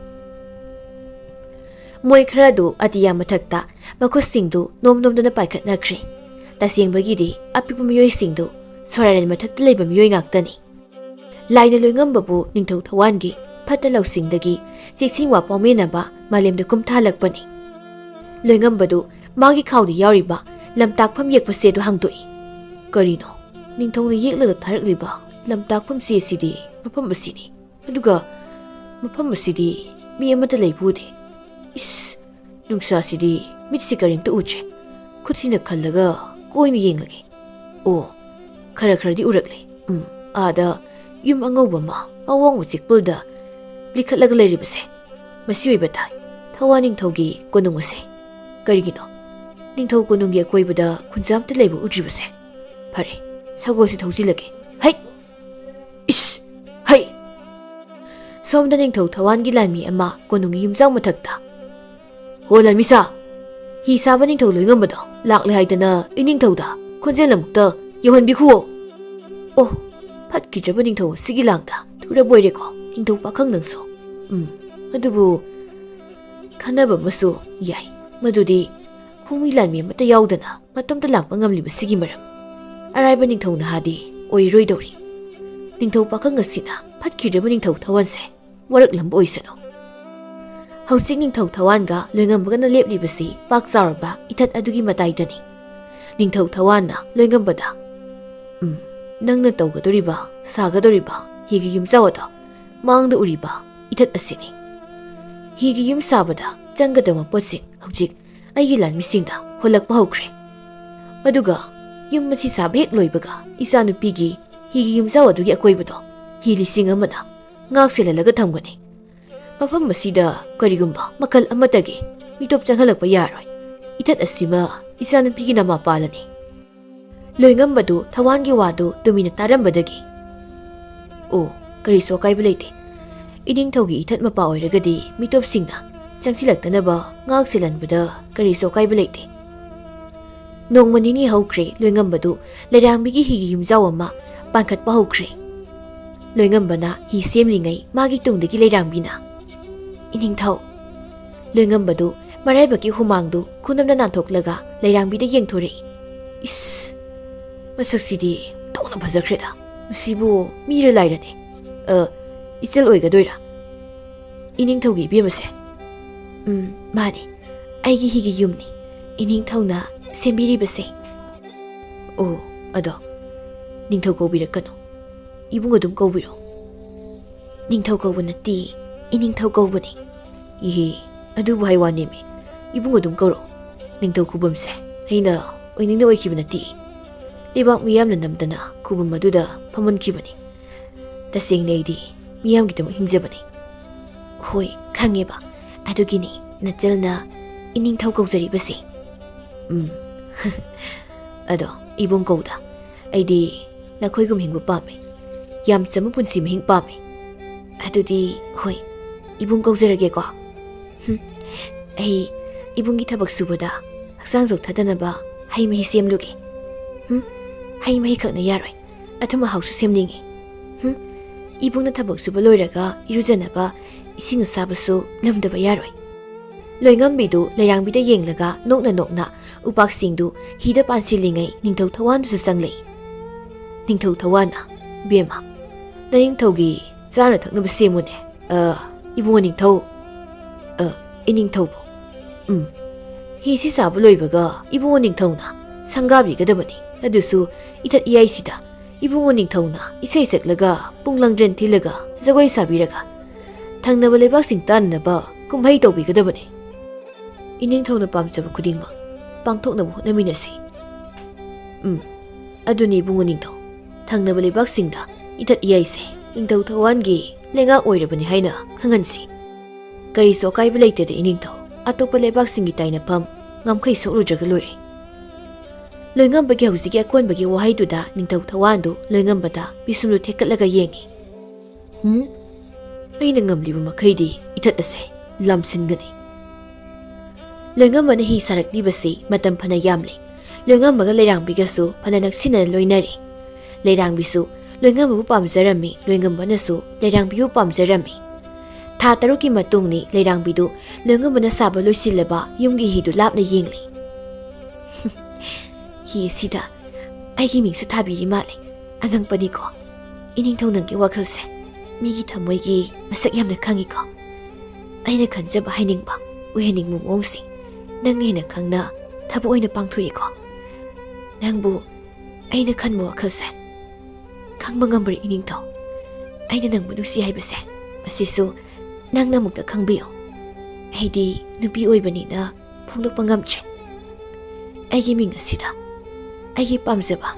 ꯃꯣꯏ ꯈꯔꯗꯨ ꯑꯇꯤꯌꯥ ꯃꯊꯛꯇ ꯃꯈꯨꯠꯁꯤꯡꯗꯨ ꯅꯣꯝ ꯅꯣꯝꯗꯨꯅ ꯄꯥꯏꯈꯠꯅꯈ꯭ꯔꯦ꯫ ꯇꯁꯦꯡꯕꯒꯤꯗꯤ ꯑꯄꯤꯛꯄ ꯃꯤꯑꯣꯏꯁꯤꯡꯗꯨ ꯁꯣꯔꯥꯔꯦꯟ ꯃꯊꯛꯇ ꯂꯩꯕ ꯃꯤꯑꯣꯏ ꯉꯥꯛꯇꯅꯤ꯫ ꯂꯥꯏꯅ ꯂꯣꯏꯉꯝꯕꯕꯨ ꯅꯤꯡꯊꯧ ꯊꯋꯥꯟꯒꯤ ꯐꯠꯇ ꯂꯧꯁꯤꯡꯗꯒꯤ ꯆꯦꯛꯁꯤꯡꯋꯥ ꯄꯥꯎꯃꯤꯟꯅꯕ ꯃꯥꯂꯦꯝꯗ ꯀꯨꯝꯊꯥꯍꯜꯂꯛꯄꯅꯤ꯫ ꯂꯣꯏꯉꯝꯕꯗꯨ ꯃꯥꯒꯤ ꯈꯥꯎꯗ ꯌꯥꯎꯔꯤꯕ ꯂꯝꯇꯥꯛꯐꯝ ꯌꯦꯛꯄ ꯆꯦꯗꯨ ꯍꯥꯡꯗꯣꯛꯏ꯫ ꯀꯔꯤꯅꯣ? ꯅꯤꯡꯊꯧꯅ ꯌꯦꯛꯂꯒ ꯊꯥꯔꯛꯂꯤꯕ ꯂꯝꯇꯥꯛꯐꯝ ꯆꯦ ꯑꯁꯤꯗꯤ ꯃꯐꯝ ꯑꯁꯤꯅꯤ꯫ ꯑꯗꯨꯒ ꯃꯐꯝ ꯑꯁꯤꯗꯤ ꯃꯤ ꯑꯃꯠꯇ ꯂꯩꯕ ꯎꯗꯦ꯫ ꯏꯁ, ꯅꯨꯡꯁꯥꯁꯤꯗꯤ ꯃꯤꯠꯁꯤ ꯀꯔꯤꯝꯇ ꯎꯗ꯭ꯔꯦ꯫ ꯈꯨꯠꯁꯤꯅ ꯈꯜꯂꯒ ꯀꯣꯏꯅ ꯌꯦꯡꯂꯒꯦ꯫ ꯑꯣ, ꯈꯔ ꯈꯔꯗꯤ ꯎꯔꯛꯂꯦ꯫ ꯎꯝ, ꯑꯥꯗ ꯌꯨꯝ ꯑꯉꯧꯕ ꯑꯃ ꯑꯋꯥꯡꯕ ꯆꯤꯛꯄꯨꯜꯗ ꯂꯤꯈꯠꯂꯒ ꯂꯩꯔꯤꯕꯁꯦ꯫ ꯃꯁꯤ ꯑꯣꯏꯕ ꯇꯥꯏ, ꯊꯋꯥꯟ ꯅꯤꯡꯊꯧꯒꯤ ꯀꯣꯅꯨꯡ ꯑꯁꯦ꯫ ꯀꯔꯤꯒꯤꯅꯣ? ꯅꯤꯡꯊꯧ ꯀꯣꯅꯨꯡꯒꯤ ꯑꯀꯣꯏꯕꯗ ꯈꯨꯟꯖꯥ ꯑꯃꯠꯇ ꯂꯩꯕ ꯎꯗ꯭ꯔꯤꯕꯁꯦ꯫ ꯐꯔꯦ, ꯁꯒꯣꯜꯁꯤ ꯊꯧꯖꯤꯜꯂꯒꯦ꯫ ꯍꯩ! ꯏꯁ! ꯍꯩ! ꯁꯣꯝꯗ ꯅꯤꯡꯊꯧ ꯊꯋꯥꯟꯒꯤ ꯂꯥꯟꯃꯤ ꯑꯃ ꯀꯣꯅꯨꯡꯒꯤ ꯌꯨꯝꯖꯥꯎ ꯃꯊꯛꯇ꯫ "ꯍꯣ ꯂꯥꯟꯃꯤꯁꯥ, ꯍꯤ ꯁꯥꯕ ꯅꯤꯡꯊꯧ ꯂꯣꯏꯉꯝꯕꯗꯣ ꯂꯥꯛꯂꯦ ꯍꯥꯏꯗꯅ ꯏꯅꯤꯡꯊꯧꯗ ꯈꯣꯟꯖꯦꯜ ꯑꯃꯨꯛꯇ ꯌꯧꯍꯟꯕꯤꯈꯨꯋꯣ꯫" "ꯑꯣ, ꯐꯠꯈꯤꯗ꯭ꯔꯕ ꯅꯤꯡꯊꯧ ꯑꯁꯤꯒꯤ ꯂꯥꯡꯗ ꯊꯨꯔꯕꯣꯏꯔꯦꯀꯣ ꯅꯤꯡꯊꯧ ꯄꯥꯈꯪ ꯅꯪꯁꯨ꯫ ꯎꯝ, ꯑꯗꯨꯕꯨ ꯈꯟꯅꯕ ꯑꯃꯁꯨ ꯌꯥꯏ꯫ ꯃꯗꯨꯗꯤ ꯄꯨꯃꯤ ꯂꯥꯟꯃꯤ ꯑꯃꯠꯇ ꯌꯥꯎꯗꯅ ꯃꯇꯣꯝꯇ ꯂꯥꯛꯄ ꯉꯝꯂꯤꯕꯁꯤꯒꯤ ꯃꯔꯝ ꯑꯔꯥꯏꯕ ꯅꯤꯡꯊꯧ ꯅꯍꯥꯗꯤ ꯑꯣꯏꯔꯣꯏꯗꯧꯔꯤ꯫ ꯅꯤꯡꯊꯧ ꯄꯥꯈꯪ ꯑꯁꯤꯅ ꯐꯠꯈꯤꯗ꯭ꯔꯕ ꯅꯤꯡꯊꯧ ꯊꯋꯥꯟꯁꯦ ꯋꯥꯔꯛꯂꯝꯕ ꯑꯣꯏꯁꯅꯨ꯫ ꯍꯧꯖꯤꯛ ꯅꯤꯡꯊꯧ ꯊꯋꯥꯟꯒ ꯂꯣꯏꯉꯝꯕꯒꯅ ꯂꯦꯞꯂꯤꯕꯁꯤ ꯄꯥꯛ ꯆꯥꯎꯔꯕ ꯏꯊꯠ ꯑꯗꯨꯒꯤ ꯃꯇꯥꯏꯗꯅꯤ꯫ ꯅꯤꯡꯊꯧ ꯊꯋꯥꯟꯅ ꯂꯣꯏꯉꯝꯕꯗ, "ꯎꯝ, ꯅꯪꯅ ꯇꯧꯒꯗꯧꯔꯤꯕ, ꯁꯥꯒꯗꯧꯔꯤꯕ ꯍꯤꯒꯤ ꯌꯨꯝꯖꯥꯎ ꯑꯗꯣ ꯃꯥꯡꯗ ꯎꯔꯤꯕ ꯏꯊꯠ ꯑꯁꯤꯅꯤ꯫ ꯍꯤꯒꯤ ꯌꯨꯝ ꯁꯥꯕꯗ ꯆꯪꯒꯗꯕ ꯄꯣꯠꯁꯤꯡ ꯍꯧꯖꯤꯛ ꯑꯩꯒꯤ ꯂꯥꯟꯃꯤꯁꯤꯡꯗ ꯍꯣꯜꯂꯛꯄ ꯍꯧꯈ꯭ꯔꯦ꯫ ꯑꯗꯨꯒ ꯌꯨꯝ ꯑꯁꯤ ꯁꯥꯕ ꯍꯦꯛ ꯂꯣꯏꯕꯒ ꯏꯆꯥꯅꯨꯄꯤꯒꯤ ꯍꯤꯒꯤ ꯌꯨꯝꯖꯥꯎ ꯑꯗꯨꯒꯤ ꯑꯀꯣꯏꯕꯗꯣ ꯍꯤ ꯂꯤꯁꯤꯡ ꯑꯃꯅ ꯉꯥꯛ ꯁꯦꯜꯍꯜꯂꯒ ꯊꯝꯒꯅꯤ꯫ ꯃꯐꯝ ꯑꯁꯤꯗ ꯀꯔꯤꯒꯨꯝꯕ ꯃꯈꯜ ꯑꯃꯠꯇꯒꯤ ꯃꯤꯇꯣꯞ ꯆꯪꯍꯜꯂꯛꯄ ꯌꯥꯔꯣꯏ꯫ ꯏꯊꯠ ꯑꯁꯤꯃ ꯏꯆꯥꯅꯨꯄꯤꯒꯤ ꯅꯃꯥꯄꯥꯜꯂꯅꯤ꯫" ꯂꯣꯏꯉꯝꯕꯗꯨ ꯊꯋꯥꯟꯒꯤ ꯋꯥꯗꯨ ꯇꯨꯃꯤꯟꯅ ꯇꯥꯔꯝꯕꯗꯒꯤ, "ꯑꯣ, ꯀꯔꯤꯁꯨ ꯑꯀꯥꯏꯕ ꯂꯩꯇꯦ꯫ ꯏꯅꯤꯡꯊꯧꯒꯤ ꯏꯊꯠ ꯃꯄꯥ ꯑꯣꯏꯔꯒꯗꯤ ꯃꯤꯇꯣꯞꯁꯤꯡꯅ ꯆꯪꯁꯤꯜꯂꯛꯇꯅꯕ ꯉꯥꯛ ꯁꯦꯜꯍꯟꯕꯗ ꯀꯔꯤꯁꯨ ꯑꯀꯥꯏꯕ ꯂꯩꯇꯦ꯫" ꯅꯣꯡꯃ ꯅꯤꯅꯤ ꯍꯧꯈ꯭ꯔꯦ, ꯂꯣꯏꯉꯝꯕꯗꯨ ꯂꯩꯔꯥꯡꯕꯤꯒꯤ ꯍꯤꯒꯤ ꯌꯨꯝꯖꯥꯎ ꯑꯃ ꯄꯥꯟꯈꯠꯄ ꯍꯧꯈ꯭ꯔꯦ꯫ ꯂꯣꯏꯉꯝꯕꯅ ꯍꯤ ꯁꯦꯝꯂꯤꯉꯩ ꯃꯥꯒꯤ ꯇꯨꯡꯗꯒꯤ ꯂꯩꯔꯥꯡꯕꯤꯅ, "ꯏꯅꯤꯡꯊꯧ!" ꯂꯣꯏꯉꯝꯕꯗꯨ ꯃꯔꯥꯏꯕꯛꯀꯤ ꯍꯨꯃꯥꯡꯗꯨ ꯈꯨꯅꯝꯅ ꯅꯥꯟꯊꯣꯛꯂꯒ ꯂꯩꯔꯥꯡꯕꯤꯗ ꯌꯦꯡꯊꯣꯔꯛꯏ꯫ "ꯏꯁ! ꯃꯁꯛꯁꯤꯗꯤ ꯑꯣꯟꯊꯣꯛꯅ ꯐꯖꯈ꯭ꯔꯦꯗ꯫ ꯃꯁꯤꯕꯨ ꯃꯤꯔ ꯂꯥꯏꯔꯅꯦ? ꯑ, ꯏꯆꯜ ꯑꯣꯏꯒꯗꯣꯏꯔꯥ? ꯏꯅꯤꯡꯊꯧꯒꯤ ꯏꯕꯦꯝꯃꯁꯦ?" "ꯎꯝ, ꯃꯥꯅꯤ꯫ ꯑꯩꯒꯤ ꯍꯤꯒꯤ ꯌꯨꯝꯅꯤ꯫ ꯏꯅꯤꯡꯊꯧꯅ ꯁꯦꯝꯕꯤꯔꯤꯕꯁꯦ꯫" "ꯑꯣ, ꯑꯗꯣ ꯅꯤꯡꯊꯧ ꯀꯧꯕꯤꯔꯛꯀꯅꯨ꯫ ꯏꯕꯨꯡ ꯑꯗꯨꯝ ꯀꯧꯕꯤꯔꯣ꯫" "ꯅꯤꯡꯊꯧ ꯀꯧꯕ ꯅꯠꯇꯦ, ꯏꯅꯤꯡꯊꯧ ꯀꯧꯕꯅꯤ꯫" "ꯏꯍꯦ, ꯑꯗꯨꯕꯨ ꯍꯥꯏ ꯋꯥꯅꯦꯃꯤ꯫ ꯏꯕꯨꯡ ꯑꯗꯨꯝ ꯀꯧꯔꯣ꯫ ꯅꯤꯡꯊꯧ ꯈꯨꯕꯝꯁꯦ ꯑꯩꯅ ꯑꯣꯏꯅꯤꯡꯅ ꯑꯣꯏꯈꯤꯕ ꯅꯠꯇꯦ꯫ ꯂꯩꯕꯥꯛ ꯃꯤꯌꯥꯝꯅ ꯅꯝꯗꯅ ꯈꯨꯕꯝ ꯑꯗꯨꯗ ꯐꯝꯍꯟꯈꯤꯕꯅꯤ꯫ ꯇꯁꯦꯡꯅ ꯑꯩꯗꯤ ꯃꯤꯌꯥꯝꯒꯤꯗꯃꯛ ꯍꯤꯡꯖꯕꯅꯤ꯫" "ꯍꯣꯏ, ꯈꯪꯉꯦꯕ꯫ ꯑꯗꯨꯒꯤꯅꯤ ꯅꯆꯜꯅ ꯏꯅꯤꯡꯊꯧ ꯀꯧꯖꯔꯤꯕꯁꯦ꯫" "ꯎꯝ꯫ ꯑꯗꯣ ꯏꯕꯨꯡ ꯀꯧꯗ꯫ ꯑꯩꯗꯤ ꯅꯈꯣꯏꯒꯨꯝ ꯍꯤꯡꯕ ꯄꯥꯝꯃꯤ꯫ ꯌꯥꯝ ꯆꯝꯕ ꯄꯨꯟꯁꯤ ꯃꯍꯤꯡ ꯄꯥꯝꯃꯤ꯫" "ꯑꯗꯨꯗꯤ ꯍꯣꯏ, ꯏꯕꯨꯡ ꯀꯧꯖꯔꯒꯦꯀꯣ꯫ ꯍꯨꯝ, ꯑꯩ ꯏꯕꯨꯡꯒꯤ ꯊꯕꯛ ꯁꯨꯕꯗ ꯍꯛꯆꯥꯡ ꯆꯣꯛꯊꯗꯅꯕ ꯍꯩ ꯃꯍꯤ ꯁꯦꯝꯂꯨꯒꯦ꯫ ꯍꯨꯝ, ꯍꯩ ꯃꯍꯤ ꯈꯛꯅ ꯌꯥꯔꯣꯏ, ꯑꯊꯨꯝ ꯑꯍꯥꯎꯁꯨ ꯁꯦꯝꯅꯤꯡꯉꯤ꯫ ꯍꯨꯝ, ꯏꯕꯨꯡꯅ ꯊꯕꯛ ꯁꯨꯕ ꯂꯣꯏꯔꯒ ꯏꯔꯨꯖꯅꯕ ꯏꯁꯤꯡ ꯑꯁꯥꯕꯁꯨ ꯂꯨꯝꯗꯕ ꯌꯥꯔꯣꯏ꯫" ꯂꯣꯏꯉꯝꯕꯤꯗꯨ ꯂꯩꯔꯥꯡꯕꯤꯗ ꯌꯦꯡꯂꯒ ꯅꯣꯛꯅ ꯅꯣꯛꯅ ꯎꯄꯥꯛꯁꯤꯡꯗꯨ ꯍꯤꯗ ꯄꯥꯟꯁꯤꯜꯂꯤꯉꯩ ꯅꯤꯡꯊꯧ ꯊꯋꯥꯟꯗꯨꯁꯨ ꯆꯪꯂꯛꯏ꯫ ꯅꯤꯡꯊꯧ ꯊꯋꯥꯟꯅ, "ꯕꯦꯝꯃ, ꯅꯅꯤꯡꯊꯧꯒꯤ ꯆꯥꯅ ꯊꯛꯅꯕ ꯁꯦꯝꯃꯨꯅꯦ꯫ ꯑ, ꯏꯕꯨꯡꯉꯣ ꯅꯤꯡꯊꯧ꯫ ꯑ, ꯏꯅꯤꯡꯊꯧꯕꯨ꯫ ꯎꯝ, ꯍꯤꯁꯤ ꯁꯥꯕ ꯂꯣꯏꯕꯒ ꯏꯕꯨꯡꯉꯣ ꯅꯤꯡꯊꯧꯅ ꯁꯪꯒꯥꯕꯤꯒꯗꯕꯅꯤ꯫ ꯑꯗꯨꯁꯨ ꯏꯊꯠ ꯏꯌꯥꯏꯁꯤꯗ ꯏꯕꯨꯡꯉꯣ ꯅꯤꯡꯊꯧꯅ ꯏꯁꯩ ꯁꯛꯂꯒ ꯄꯨꯡ ꯂꯪꯗ꯭ꯔꯦꯟ ꯊꯤꯜꯂꯒ ꯖꯒꯣꯏ ꯁꯥꯕꯤꯔꯒ ꯊꯪꯅꯕ ꯂꯩꯕꯥꯛꯁꯤꯡ ꯇꯥꯟꯅꯅꯕ ꯀꯨꯝꯍꯩ ꯇꯧꯕꯤꯒꯗꯕꯅꯤ꯫ ꯏꯅꯤꯡꯊꯧꯅ ꯄꯥꯝꯖꯕ ꯈꯨꯗꯤꯡꯃꯛ ꯄꯥꯡꯊꯣꯛꯅꯕ ꯍꯣꯠꯅꯃꯤꯟꯅꯁꯤ꯫" ꯎꯝ, ꯑꯗꯨꯅꯤ ꯏꯕꯨꯡꯉꯣ ꯅꯤꯡꯊꯧ꯫ ꯊꯪꯅꯕ ꯂꯩꯕꯥꯛꯁꯤꯡꯗ ꯏꯊꯠ ꯏꯌꯥꯏꯁꯦ ꯅꯤꯡꯊꯧ ꯊꯋꯥꯟꯒꯤ ꯂꯩꯉꯥꯛ ꯑꯣꯏꯔꯕꯅꯤ ꯍꯥꯏꯅ ꯈꯪꯍꯟꯁꯤ꯫ ꯀꯔꯤꯁꯨ ꯑꯀꯥꯏꯕ ꯂꯩꯇꯦꯗ ꯏꯅꯤꯡꯊꯧ꯫ ꯑꯇꯣꯞꯄ ꯂꯩꯕꯥꯛꯁꯤꯡꯒꯤ ꯇꯥꯏꯅꯐꯝ ꯉꯝꯈꯩ ꯁꯣꯛꯂꯨꯗ꯭ꯔꯒ ꯂꯣꯏꯔꯦ꯫ ꯂꯣꯏꯉꯝꯕꯒꯤ ꯍꯧꯖꯤꯛꯀꯤ ꯑꯀꯣꯟꯕꯒꯤ ꯋꯥꯍꯩꯗꯨꯗ ꯅꯤꯡꯊꯧ ꯊꯋꯥꯟꯗꯨ ꯂꯣꯏꯉꯝꯕꯗ ꯄꯤꯁꯨꯝꯗꯨ ꯊꯦꯛꯀꯠꯂꯒ ꯌꯦꯡꯉꯤ꯫ "ꯍꯨꯝ? ꯑꯩꯅ ꯉꯝꯂꯤꯕ ꯃꯈꯩꯗꯤ ꯏꯊꯠ ꯑꯁꯦ ꯂꯥꯝꯁꯤꯟꯒꯅꯤ꯫" ꯂꯣꯏꯉꯝꯕꯅ ꯍꯤ ꯁꯥꯔꯛꯂꯤꯕꯁꯤ ꯃꯇꯝ ꯐꯅ ꯌꯥꯝꯂꯦ꯫ ꯂꯣꯏꯉꯝꯕꯒ ꯂꯩꯔꯥꯡꯕꯤꯒꯁꯨ ꯐꯅ ꯅꯛꯁꯤꯟꯅꯅ ꯂꯣꯏꯅꯔꯦ꯫ ꯂꯩꯔꯥꯡꯕꯤꯁꯨ ꯂꯣꯏꯉꯝꯕꯕꯨ ꯄꯥꯝꯖꯔꯝꯃꯤ, ꯂꯣꯏꯉꯝꯕꯅꯁꯨ ꯂꯩꯔꯥꯡꯕꯤꯕꯨ ꯄꯥꯝꯖꯔꯝꯃꯤ꯫ ꯊꯥ ꯇꯔꯨꯛꯀꯤ ꯃꯇꯨꯡꯅꯤ ꯂꯩꯔꯥꯡꯕꯤꯗꯨ ꯂꯣꯏꯉꯝꯕꯅ ꯁꯥꯕ ꯂꯣꯏꯁꯤꯜꯂꯕ ꯌꯨꯝꯒꯤ ꯍꯤꯗꯨ ꯂꯥꯞꯅ ꯌꯦꯡꯂꯤ꯫ "ꯍꯤ ꯑꯁꯤꯗ ꯑꯩꯒꯤ ꯃꯤꯡꯁꯨ ꯊꯥꯕꯤꯔꯤ ꯃꯥꯜꯂꯦ꯫ ꯑꯉꯛꯄꯅꯤꯀꯣ, ꯏꯅꯤꯡꯊꯧ ꯅꯪꯒꯤ ꯋꯥꯈꯜꯁꯦ꯫ ꯃꯤꯒꯤ ꯊꯃꯣꯏꯒꯤ ꯃꯁꯛ ꯌꯥꯝꯅ ꯈꯪꯉꯤꯀꯣ꯫ ꯑꯩꯅ ꯈꯟꯖꯕ ꯍꯥꯏꯅꯤꯡꯕ ꯑꯣꯏꯍꯟꯅꯤꯡꯕ ꯃꯑꯣꯡꯁꯤꯡ ꯅꯪꯅ ꯍꯦꯟꯅ ꯈꯪꯅ ꯊꯕꯛ ꯑꯣꯏꯅ ꯄꯥꯡꯊꯣꯛꯏꯀꯣ꯫ ꯅꯪꯕꯨ ꯑꯩꯅ ꯈꯟꯕ ꯋꯥꯈꯜꯁꯦ ꯈꯪꯕ ꯉꯝꯕ꯭ꯔꯥ ꯏꯅꯤꯡꯊꯧ? ꯑꯩꯅ ꯅꯪꯕꯨ ꯅꯨꯡꯁꯤ ꯍꯥꯏꯕꯁꯦ, ꯃꯁꯤꯁꯨ ꯅꯪꯅ ꯑꯃꯨꯛꯇ ꯈꯪꯕꯤꯌꯨ꯫ ꯑꯩꯗꯤ ꯅꯨꯄꯤ ꯑꯣꯏꯕꯅꯤꯅ ꯐꯣꯡꯗꯣꯛꯄ ꯉꯝꯗ꯭ꯔꯦ꯫ ꯑꯩꯒꯤ ꯃꯤꯡ ꯑꯁꯤꯗ ꯑꯩꯒꯤ ꯄꯥꯝꯖꯕ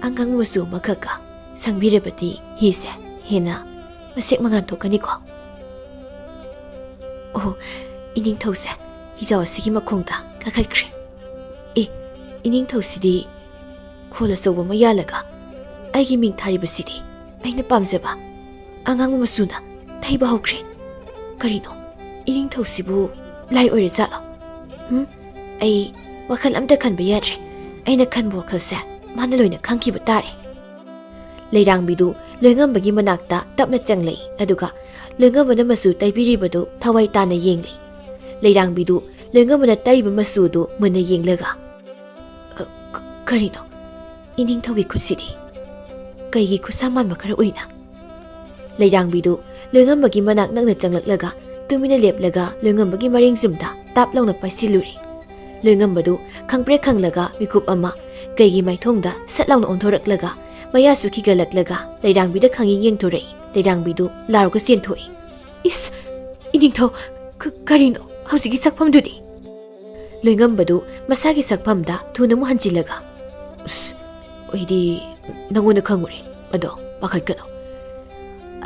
ꯑꯉꯥꯡꯕ ꯃꯆꯨ ꯑꯃꯈꯛꯀ ꯁꯪꯕꯤꯔꯕꯗꯤ ꯍꯤꯁꯦ ꯍꯦꯟꯅ ꯃꯁꯦꯛ ꯃꯉꯥꯜ ꯊꯣꯛꯀꯅꯤꯀꯣ꯫" ꯑꯣ, ꯏꯅꯤꯡꯊꯧꯁꯦ ꯍꯤꯖꯥꯎ ꯑꯁꯤꯒꯤ ꯃꯈꯣꯡꯗ ꯀꯥꯈꯠꯈ꯭ꯔꯦ꯫ ꯑꯦ, ꯏꯅꯤꯡꯊꯧꯁꯤꯗꯤ ꯈꯣꯜ ꯑꯆꯧꯕ ꯑꯃ ꯌꯥꯜꯂꯒ ꯑꯩꯒꯤ ꯃꯤꯡ ꯊꯥꯔꯤꯕꯁꯤꯗꯤ ꯑꯩꯅ ꯄꯥꯝꯖꯕ ꯑꯉꯥꯡꯕ ꯃꯆꯨꯅ ꯊꯩꯕ ꯍꯧꯈ꯭ꯔꯦ꯫ ꯀꯔꯤꯅꯣ, ꯏꯅꯤꯡꯊꯧꯁꯤꯕꯨ ꯂꯥꯏ ꯑꯣꯏꯔꯖꯥꯠꯂꯣ? ꯍꯨꯝ, ꯑꯩ ꯋꯥꯈꯜ ꯑꯝꯇ ꯈꯟꯕ ꯌꯥꯗ꯭ꯔꯦ꯫ ꯑꯩꯅ ꯈꯟꯕ ꯋꯥꯈꯜꯁꯦ ꯃꯥꯅ ꯂꯣꯏꯅ ꯈꯪꯈꯤꯕ ꯇꯥꯔꯦ꯫ ꯂꯩꯔꯥꯡꯕꯤꯗꯨ ꯂꯣꯏꯉꯝꯕꯒꯤ ꯃꯅꯥꯛꯇ ꯇꯞꯅ ꯆꯪꯂꯛꯏ, ꯑꯗꯨꯒ ꯂꯣꯏꯉꯝꯕꯅ ꯃꯆꯨ ꯇꯩꯕꯤꯔꯤꯕꯗꯨ ꯊꯋꯥꯏ ꯇꯥꯅ ꯌꯦꯡꯂꯤ꯫ ꯂꯩꯔꯥꯡꯕꯤꯗꯨ ꯂꯣꯏꯉꯝꯕꯅ ꯇꯩꯕ ꯃꯆꯨꯗꯨ ꯃꯨꯟꯅ ꯌꯦꯡꯂꯒ, "ꯑ, ꯀ-, ꯀꯔꯤꯅꯣ? ꯏꯅꯤꯡꯊꯧꯒꯤ ꯈꯨꯠꯁꯤꯗꯤ ꯀꯩꯒꯤ ꯈꯨꯠꯁꯥ ꯃꯥꯟꯕ ꯈꯔ ꯎꯏꯅ?" ꯂꯩꯔꯥꯡꯕꯤꯗꯨ ꯂꯣꯏꯉꯝꯕꯒꯤ ꯃꯅꯥꯛ ꯅꯛꯅ ꯆꯪꯂꯛꯂꯒ ꯇꯨꯃꯤꯟꯅ ꯂꯦꯞꯂꯒ ꯂꯣꯏꯉꯝꯕꯒꯤ ꯃꯔꯤꯡ ꯆꯨꯝꯗ ꯇꯥꯞ ꯂꯥꯎꯅ ꯄꯥꯏꯁꯤꯜꯂꯨꯔꯦ꯫ ꯂꯣꯏꯉꯝꯕꯗꯨ ꯈꯪꯄ꯭ꯔꯦꯛ ꯈꯪꯂꯒ ꯃꯤꯀꯨꯞ ꯑꯃ ꯀꯩꯒꯤ ꯃꯥꯏꯊꯣꯡꯗ ꯁꯠ ꯂꯥꯎꯅ ꯑꯣꯟꯊꯣꯔꯛꯂꯒ ꯃꯌꯥꯁꯨ ꯈꯤꯒꯠꯂꯛꯂꯒ ꯂꯩꯔꯥꯡꯕꯤꯗ ꯈꯪꯌꯦꯡ ꯌꯦꯡꯊꯣꯔꯛꯏ꯫ ꯂꯩꯔꯥꯡꯕꯤꯗꯨ ꯂꯥꯎꯔꯒ ꯆꯦꯟꯊꯣꯛꯏ꯫ "ꯏꯁ! ꯏꯅꯤꯡꯊꯧ! ꯀ-, ꯀꯔꯤꯅꯣ ꯍꯧꯖꯤꯛꯀꯤ ꯁꯛꯐꯝꯗꯨꯗꯤ?" ꯂꯣꯏꯉꯝꯕꯗꯨ ꯃꯁꯥꯒꯤ ꯁꯛꯐꯝꯗ ꯊꯨꯅ ꯑꯃꯨꯛ ꯍꯟꯖꯤꯜꯂꯒ, "ꯑꯁ, ꯑꯩꯗꯤ ꯅꯪꯉꯣꯟꯗ ꯈꯪꯉꯨꯔꯦ꯫ ꯑꯗꯣ ꯄꯥꯈꯠꯀꯅꯨ꯫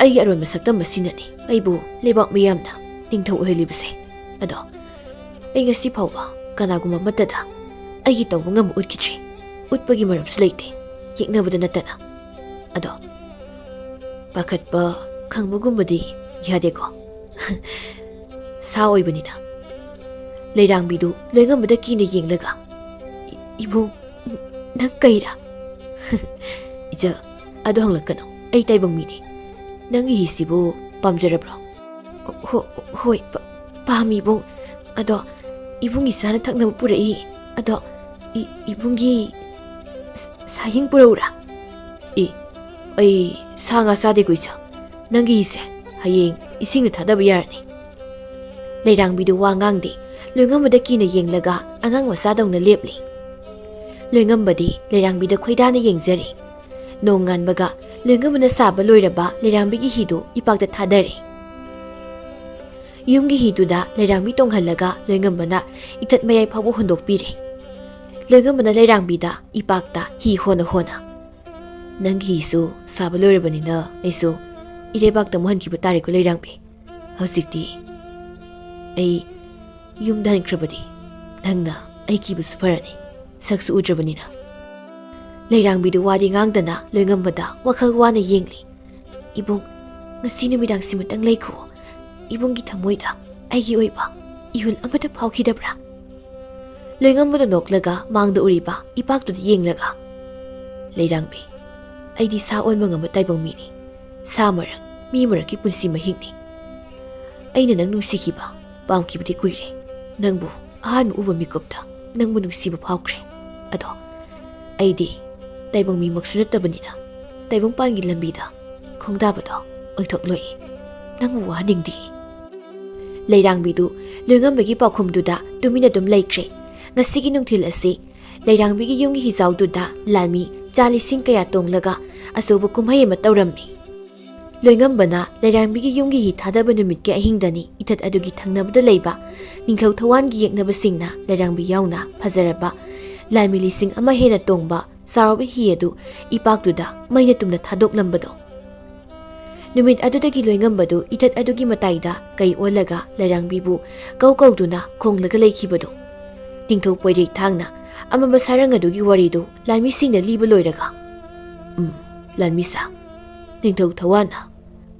ꯑꯩꯒꯤ ꯑꯔꯣꯟꯕ ꯁꯛꯇꯝ ꯑꯁꯤꯅꯅꯤ ꯑꯩꯕꯨ ꯂꯩꯕꯥꯛ ꯃꯤꯌꯥꯝꯅ ꯅꯤꯡꯊꯧ ꯑꯣꯏꯍꯜꯂꯤꯕꯁꯦ꯫ ꯑꯗꯣ ꯑꯩ ꯉꯁꯤ ꯐꯥꯎꯕ ꯀꯅꯥꯒꯨꯝꯕ ꯑꯃꯠꯇꯗ ꯑꯩꯒꯤ ꯇꯧꯕ ꯉꯝꯕ ꯎꯠꯈꯤꯗ꯭ꯔꯤ꯫ ꯎꯠꯄꯒꯤ ꯃꯔꯝꯁꯨ ꯂꯩꯇꯦ, ꯌꯦꯛꯅꯕꯗ ꯅꯠꯇꯅ꯫ ꯑꯗꯣ ꯄꯥꯈꯠꯄ ꯈꯪꯕꯒꯨꯝꯕꯗꯤ ꯌꯥꯗꯦꯀꯣ?" ꯁꯥ ꯑꯣꯏꯕꯅꯤꯅ꯫ ꯂꯩꯔꯥꯡꯕꯤꯗꯨ ꯂꯣꯏꯉꯝꯕꯗ ꯀꯤꯅ ꯌꯦꯡꯂꯒ, "ꯏ-, ꯏꯕꯨꯡ, ꯅꯪ ꯀꯩꯔꯥ?" "ꯏꯆꯜ, ꯑꯗꯨ ꯍꯪꯂꯛꯀꯅꯨ꯫ ꯑꯩ ꯇꯥꯏꯕꯪ ꯃꯤꯅꯤ꯫ ꯅꯪꯒꯤ ꯍꯤꯁꯤꯕꯨ ꯄꯥꯝꯖꯔꯕ꯭ꯔꯣ?" "ꯍꯣ-, ꯍꯣꯏ, ꯄ-, ꯄꯥꯝꯃꯤ, ꯏꯕꯨꯡ꯫ ꯑꯗꯣ ꯏꯕꯨꯡꯒꯤ ꯆꯥꯅ ꯊꯛꯅꯕ ꯄꯨꯔꯛꯏ꯫ ꯑꯗꯣ ꯏ-, ꯏꯕꯨꯡꯒꯤ ꯁ-, ꯁꯥꯍꯤꯡ ꯄꯨꯔꯛꯎꯔꯥ?" "ꯏ, ꯑꯩ ꯁꯥ ꯉꯥ ꯆꯥꯗꯦꯀꯣ, ꯏꯆꯜ꯫ ꯅꯪꯒꯤ ꯍꯤꯁꯦ ꯍꯌꯦꯡ ꯏꯁꯤꯡꯗ ꯊꯥꯗꯕ ꯌꯥꯔꯅꯤ꯫" ꯂꯩꯔꯥꯡꯕꯤꯗꯨ ꯋꯥ ꯉꯥꯡꯗꯦ꯫ ꯂꯣꯏꯉꯝꯕꯗ ꯀꯤꯅ ꯌꯦꯡꯂꯒ ꯑꯉꯥꯡ ꯃꯆꯥꯗꯧꯅ ꯂꯦꯞꯂꯤ꯫ ꯂꯣꯏꯉꯝꯕꯗꯤ ꯂꯩꯔꯥꯡꯕꯤꯗ ꯈꯣꯏꯗꯥꯅ ꯌꯦꯡꯖꯔꯤ꯫ ꯅꯣꯡꯉꯥꯟꯕꯒ ꯂꯣꯏꯉꯝꯕꯅ ꯁꯥꯕ ꯂꯣꯏꯔꯕ ꯂꯩꯔꯥꯡꯕꯤꯒꯤ ꯍꯤꯗꯨ ꯏꯄꯥꯛꯇ ꯊꯥꯗꯔꯦ꯫ ꯌꯨꯝꯒꯤ ꯍꯤꯗꯨꯗ ꯂꯩꯔꯥꯡꯕꯤ ꯇꯣꯡꯍꯜꯂꯒ ꯂꯣꯏꯉꯝꯕꯅ ꯏꯊꯠ ꯃꯌꯥꯏ ꯐꯥꯎꯕ ꯍꯨꯟꯗꯣꯛꯄꯤꯔꯦ꯫ ꯂꯣꯏꯉꯝꯕꯅ ꯂꯩꯔꯥꯡꯕꯤꯗ ꯏꯄꯥꯛꯇ ꯍꯤ ꯍꯣꯟꯅ ꯍꯣꯟꯅ, "ꯅꯪꯒꯤ ꯍꯤꯁꯨ ꯁꯥꯕ ꯂꯣꯏꯔꯕꯅꯤꯅ ꯑꯩꯁꯨ ꯏꯔꯩꯕꯥꯛꯇ ꯑꯃꯨꯛ ꯍꯟꯈꯤꯕ ꯇꯥꯔꯦꯀꯣ, ꯂꯩꯔꯥꯡꯕꯤ꯫ ꯍꯧꯖꯤꯛꯇꯤ ꯑꯩ ꯌꯨꯝꯗ ꯍꯟꯈ꯭ꯔꯕꯗꯤ ꯅꯪꯅ ꯑꯩ ꯀꯤꯕꯁꯨ ꯐꯔꯅꯤ, ꯁꯛꯁꯨ ꯎꯗ꯭ꯔꯕꯅꯤꯅ꯫" ꯂꯩꯔꯥꯡꯕꯤꯗꯨ ꯋꯥꯗꯤ ꯉꯥꯡꯗꯅ ꯂꯣꯏꯉꯝꯕꯗ ꯋꯥꯈꯜ ꯋꯥꯅ ꯌꯦꯡꯂꯤ꯫ "ꯏꯕꯨꯡ, ꯉꯁꯤ ꯅꯨꯃꯤꯗꯥꯡꯁꯤꯃꯇꯪ ꯂꯩꯈꯣ꯫ ꯏꯕꯨꯡꯒꯤ ꯊꯃꯣꯏꯗ ꯑꯩꯒꯤ ꯑꯣꯏꯕ ꯏꯍꯨꯜ ꯑꯃꯠꯇ ꯐꯥꯎꯈꯤꯗꯕ꯭ꯔꯥ?" ꯂꯣꯏꯉꯝꯕꯗ ꯅꯣꯛꯂꯒ ꯃꯥꯡꯗ ꯎꯔꯤꯕ ꯏꯄꯥꯛꯇꯨꯗ ꯌꯦꯡꯂꯒ, "ꯂꯩꯔꯥꯡꯕꯤ, ꯑꯩꯗꯤ ꯁꯥ ꯑꯣꯟꯕ ꯉꯝꯕ ꯇꯥꯏꯕꯪ ꯃꯤꯅꯤ꯫ ꯁꯥ ꯃꯔꯛ, ꯃꯤ ꯃꯔꯛꯀꯤ ꯄꯨꯟꯁꯤ ꯃꯍꯤꯡꯅꯤ꯫ ꯑꯩꯅ ꯅꯪ ꯅꯨꯡꯁꯤꯈꯤꯕ ꯄꯥꯝꯈꯤꯕꯗꯤ ꯀꯨꯏꯔꯦ꯫ ꯅꯪꯕꯨ ꯑꯍꯥꯟꯕ ꯎꯕ ꯃꯤꯀꯨꯞꯇ ꯅꯪꯕꯨ ꯅꯨꯡꯁꯤꯕ ꯐꯥꯎꯈ꯭ꯔꯦ꯫ ꯑꯗꯣ ꯑꯩꯗꯤ ꯇꯥꯏꯕꯪ ꯃꯤꯃꯛꯁꯨ ꯅꯠꯇꯕꯅꯤꯅ ꯇꯥꯏꯕꯪꯄꯥꯟꯒꯤ ꯂꯝꯕꯤꯗ ꯈꯣꯡꯗꯥꯕꯗꯣ ꯑꯣꯏꯊꯣꯛꯂꯣꯏ꯫ ꯅꯪꯕꯨ ꯋꯥꯍꯟꯅꯤꯡꯗꯦ꯫" ꯂꯩꯔꯥꯡꯕꯤꯗꯨ ꯂꯣꯏꯉꯝꯕꯒꯤ ꯄꯥꯎꯈꯨꯝꯗꯨꯗ ꯇꯨꯃꯤꯟꯅ ꯑꯗꯨꯝ ꯂꯩꯈ꯭ꯔꯦ꯫ ꯉꯁꯤꯒꯤ ꯅꯨꯡꯊꯤꯜ ꯑꯁꯤ ꯂꯩꯔꯥꯡꯕꯤꯒꯤ ꯌꯨꯝꯒꯤ ꯍꯤꯖꯥꯎꯗꯨꯗ ꯂꯥꯟꯃꯤ ꯆꯥ ꯂꯤꯁꯤꯡ ꯀꯌꯥ ꯇꯣꯡꯂꯒ ꯑꯆꯧꯕ ꯀꯨꯝꯍꯩ ꯑꯃ ꯇꯧꯔꯝꯃꯤ꯫ ꯂꯣꯏꯉꯝꯕꯅ ꯂꯩꯔꯥꯡꯕꯤꯒꯤ ꯌꯨꯝꯒꯤ ꯍꯤ ꯊꯥꯗꯕ ꯅꯨꯃꯤꯠꯀꯤ ꯑꯍꯤꯡꯗꯅꯤ ꯏꯊꯠ ꯑꯗꯨꯒꯤ ꯊꯪꯅꯕꯗ ꯂꯩꯕ ꯅꯤꯡꯊꯧ ꯊꯋꯥꯟꯒꯤ ꯌꯦꯛꯅꯕꯁꯤꯡꯅ ꯂꯩꯔꯥꯡꯕꯤ ꯌꯥꯎꯅ ꯐꯖꯔꯕ ꯂꯥꯟꯃꯤ ꯂꯤꯁꯤꯡ ꯑꯃ ꯍꯦꯟꯅ ꯇꯣꯡꯕ ꯆꯥꯎꯔꯕ ꯍꯤ ꯑꯗꯨ ꯏꯄꯥꯛꯇꯨꯗ ꯃꯩꯅ ꯇꯨꯝꯅ ꯊꯥꯗꯣꯛꯂꯝꯕꯗꯣ꯫ ꯅꯨꯃꯤꯠ ꯑꯗꯨꯗꯒꯤ ꯂꯣꯏꯉꯝꯕꯗꯨ ꯏꯊꯠ ꯑꯗꯨꯒꯤ ꯃꯇꯥꯏꯗ ꯀꯩ ꯑꯣꯜꯂꯒ ꯂꯩꯔꯥꯡꯕꯤꯕꯨ ꯀꯧ ꯀꯧꯗꯨꯅ ꯈꯣꯡꯂꯒ ꯂꯩꯈꯤꯕꯗꯨ꯫ ꯅꯤꯡꯊꯧ ꯄꯣꯏꯔꯦꯛ ꯊꯥꯡꯅ ꯑꯃꯝꯕ ꯁꯥꯔꯪ ꯑꯗꯨꯒꯤ ꯋꯥꯔꯤꯗꯨ ꯂꯥꯟꯃꯤꯁꯤꯡꯅ ꯂꯤꯕ ꯂꯣꯏꯔꯒ, "ꯎꯝ, ꯂꯥꯟꯃꯤꯁꯥ, ꯅꯤꯡꯊꯧ ꯊꯋꯥꯟꯅ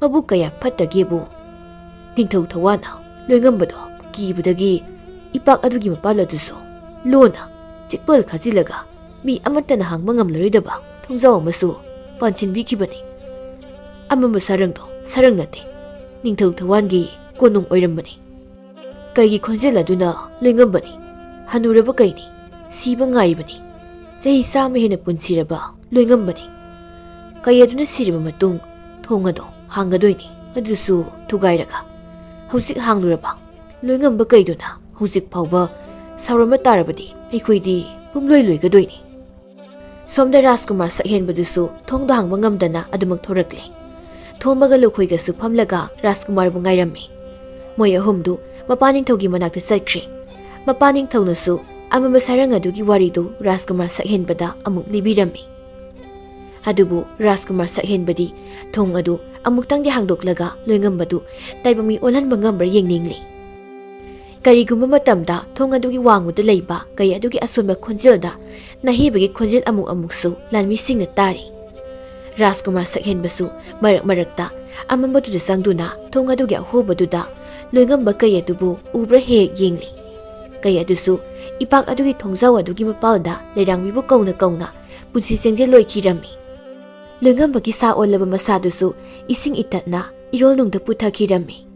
ꯃꯕꯨꯛ ꯀꯌꯥ ꯐꯠꯇꯒꯦꯕꯨ?" ꯅꯤꯡꯊꯧ ꯊꯋꯥꯟꯅ ꯂꯣꯏꯉꯝꯕꯗꯣ ꯀꯤꯕꯗꯒꯤ ꯏꯄꯥꯛ ꯑꯗꯨꯒꯤ ꯃꯄꯥꯜ ꯑꯗꯨꯁꯨ ꯂꯣꯟꯅ ꯆꯤꯛꯄꯜ ꯈꯥꯖꯤꯜꯂꯒ ꯃꯤ ꯑꯃꯠꯇꯅ ꯍꯥꯡꯕ ꯉꯝꯂꯔꯣꯏꯗꯕ ꯊꯣꯡꯖꯥꯎ ꯑꯃꯁꯨ ꯄꯥꯟꯁꯤꯟꯕꯤꯈꯤꯕꯅꯤ꯫ ꯑꯃꯝꯕ ꯁꯥꯔꯪꯗꯣ ꯁꯥꯔꯪ ꯅꯠꯇꯦ, ꯅꯤꯡꯊꯧ ꯊꯋꯥꯟꯒꯤ ꯀꯣꯅꯨꯡ ꯑꯣꯏꯔꯝꯕꯅꯤ꯫ ꯀꯩꯒꯤ ꯈꯣꯟꯖꯦꯜ ꯑꯗꯨꯅ ꯂꯣꯏꯉꯝꯕꯅꯤ꯫ ꯍꯅꯨꯔꯕ ꯀꯩꯅꯤ, ꯁꯤꯕ ꯉꯥꯏꯔꯤꯕꯅꯤ꯫ ꯆꯍꯤ ꯆꯥꯝꯃ ꯍꯦꯟꯅ ꯄꯨꯟꯁꯤꯔꯕ ꯂꯣꯏꯉꯝꯕꯅꯤ꯫ ꯀꯩ ꯑꯗꯨꯅ ꯁꯤꯔꯕ ꯃꯇꯨꯡ ꯊꯣꯡ ꯑꯗꯣ ꯍꯥꯡꯒꯗꯣꯏꯅꯤ, ꯑꯗꯨꯁꯨ ꯊꯨꯒꯥꯏꯔꯒ꯫ ꯍꯧꯖꯤꯛ ꯍꯥꯡꯂꯨꯔꯕ ꯂꯣꯏꯉꯝꯕ ꯀꯩꯗꯨꯅ ꯍꯧꯖꯤꯛ ꯐꯥꯎꯕ ꯁꯥꯎꯔꯝꯕ ꯇꯥꯔꯕꯗꯤ ꯑꯩꯈꯣꯏꯗꯤ ꯄꯨꯝꯂꯣꯏ ꯂꯣꯏꯒꯗꯣꯏꯅꯤ꯫ ꯁꯣꯝꯗ ꯔꯥꯖꯀꯨꯃꯥꯔ ꯁꯛꯍꯦꯟꯕꯗꯨꯁꯨ ꯊꯣꯡꯗꯣ ꯍꯥꯡꯕ ꯉꯝꯗꯅ ꯑꯗꯨꯃꯛ ꯊꯣꯔꯛꯂꯦ꯫ ꯊꯣꯝꯕꯒ ꯂꯨꯈꯣꯏꯒꯁꯨ ꯐꯝꯂꯒ ꯔꯥꯖꯀꯨꯃꯥꯔꯕꯨ ꯉꯥꯏꯔꯝꯃꯤ꯫ ꯃꯣꯏ ꯑꯍꯨꯝꯗꯨ ꯃꯄꯥ ꯅꯤꯡꯊꯧꯒꯤ ꯃꯅꯥꯛꯇ ꯆꯠꯈ꯭ꯔꯦ꯫ ꯃꯄꯥ ꯅꯤꯡꯊꯧꯅꯁꯨ ꯑꯃꯝꯕ ꯁꯥꯔꯪ ꯑꯗꯨꯒꯤ ꯋꯥꯔꯤꯗꯨ ꯔꯥꯖꯀꯨꯃꯥꯔ ꯁꯛꯍꯦꯟꯕꯗ ꯑꯃꯨꯛ ꯂꯤꯕꯤꯔꯝꯃꯤ꯫ ꯑꯗꯨꯕꯨ ꯔꯥꯖꯀꯨꯃꯥꯔ ꯁꯛꯍꯦꯟꯕꯗꯤ ꯊꯣꯡ ꯑꯗꯨ ꯑꯃꯨꯛꯇꯪꯗꯤ ꯍꯥꯡꯗꯣꯛꯂꯒ ꯂꯣꯏꯉꯝꯕꯗꯨ ꯇꯥꯏꯕꯪ ꯃꯤ ꯑꯣꯜꯍꯟꯕ ꯉꯝꯕ꯭ꯔꯥ ꯌꯦꯡꯅꯤꯡꯂꯤ꯫ ꯀꯔꯤꯒꯨꯝꯕ ꯃꯇꯝꯗ ꯊꯣꯡ ꯑꯗꯨꯒꯤ ꯋꯥꯡꯃꯗ ꯂꯩꯕ ꯀꯩ ꯑꯗꯨꯒꯤ ꯑꯁꯣꯟꯕ ꯈꯣꯟꯖꯦꯜꯗ ꯅꯥꯍꯦꯕꯒꯤ ꯈꯣꯟꯖꯦꯜ ꯑꯃꯨꯛ ꯑꯃꯨꯛꯁꯨ ꯂꯥꯟꯃꯤꯁꯤꯡꯅ ꯇꯥꯔꯤ꯫ ꯔꯥꯖꯀꯨꯃꯥꯔ ꯁꯛꯍꯦꯟꯕꯁꯨ ꯃꯔꯛ ꯃꯔꯛꯇ ꯑꯃꯝꯕꯗꯨꯗ ꯆꯪꯗꯨꯅ ꯊꯣꯡ ꯑꯗꯨꯒꯤ ꯑꯍꯣꯕꯗꯨꯗ ꯂꯣꯏꯉꯝꯕ ꯀꯩ ꯑꯗꯨꯕꯨ ꯎꯕ꯭ꯔꯥ ꯍꯦꯛ ꯌꯦꯡꯂꯤ꯫ ꯀꯩ ꯑꯗꯨꯁꯨ ꯏꯄꯥꯛ ꯑꯗꯨꯒꯤ ꯊꯣꯡꯖꯥꯎ ꯑꯗꯨꯒꯤ ꯃꯄꯥꯜꯗ ꯂꯩꯔꯥꯡꯕꯤꯕꯨ ꯀꯧꯅ ꯀꯧꯅ ꯄꯨꯟꯁꯤ ꯆꯦꯡꯖꯦꯜ ꯂꯣꯏꯈꯤꯔꯝꯃꯤ꯫ ꯂꯣꯏꯉꯝꯕꯒꯤ ꯁꯥ ꯑꯣꯜꯂꯕ ꯃꯁꯥꯗꯨꯁꯨ ꯏꯁꯤꯡ ꯏꯇꯠꯅ ꯏꯔꯣꯜꯅꯨꯡꯗ ꯄꯨꯊꯈꯤꯔꯝꯃꯤ꯫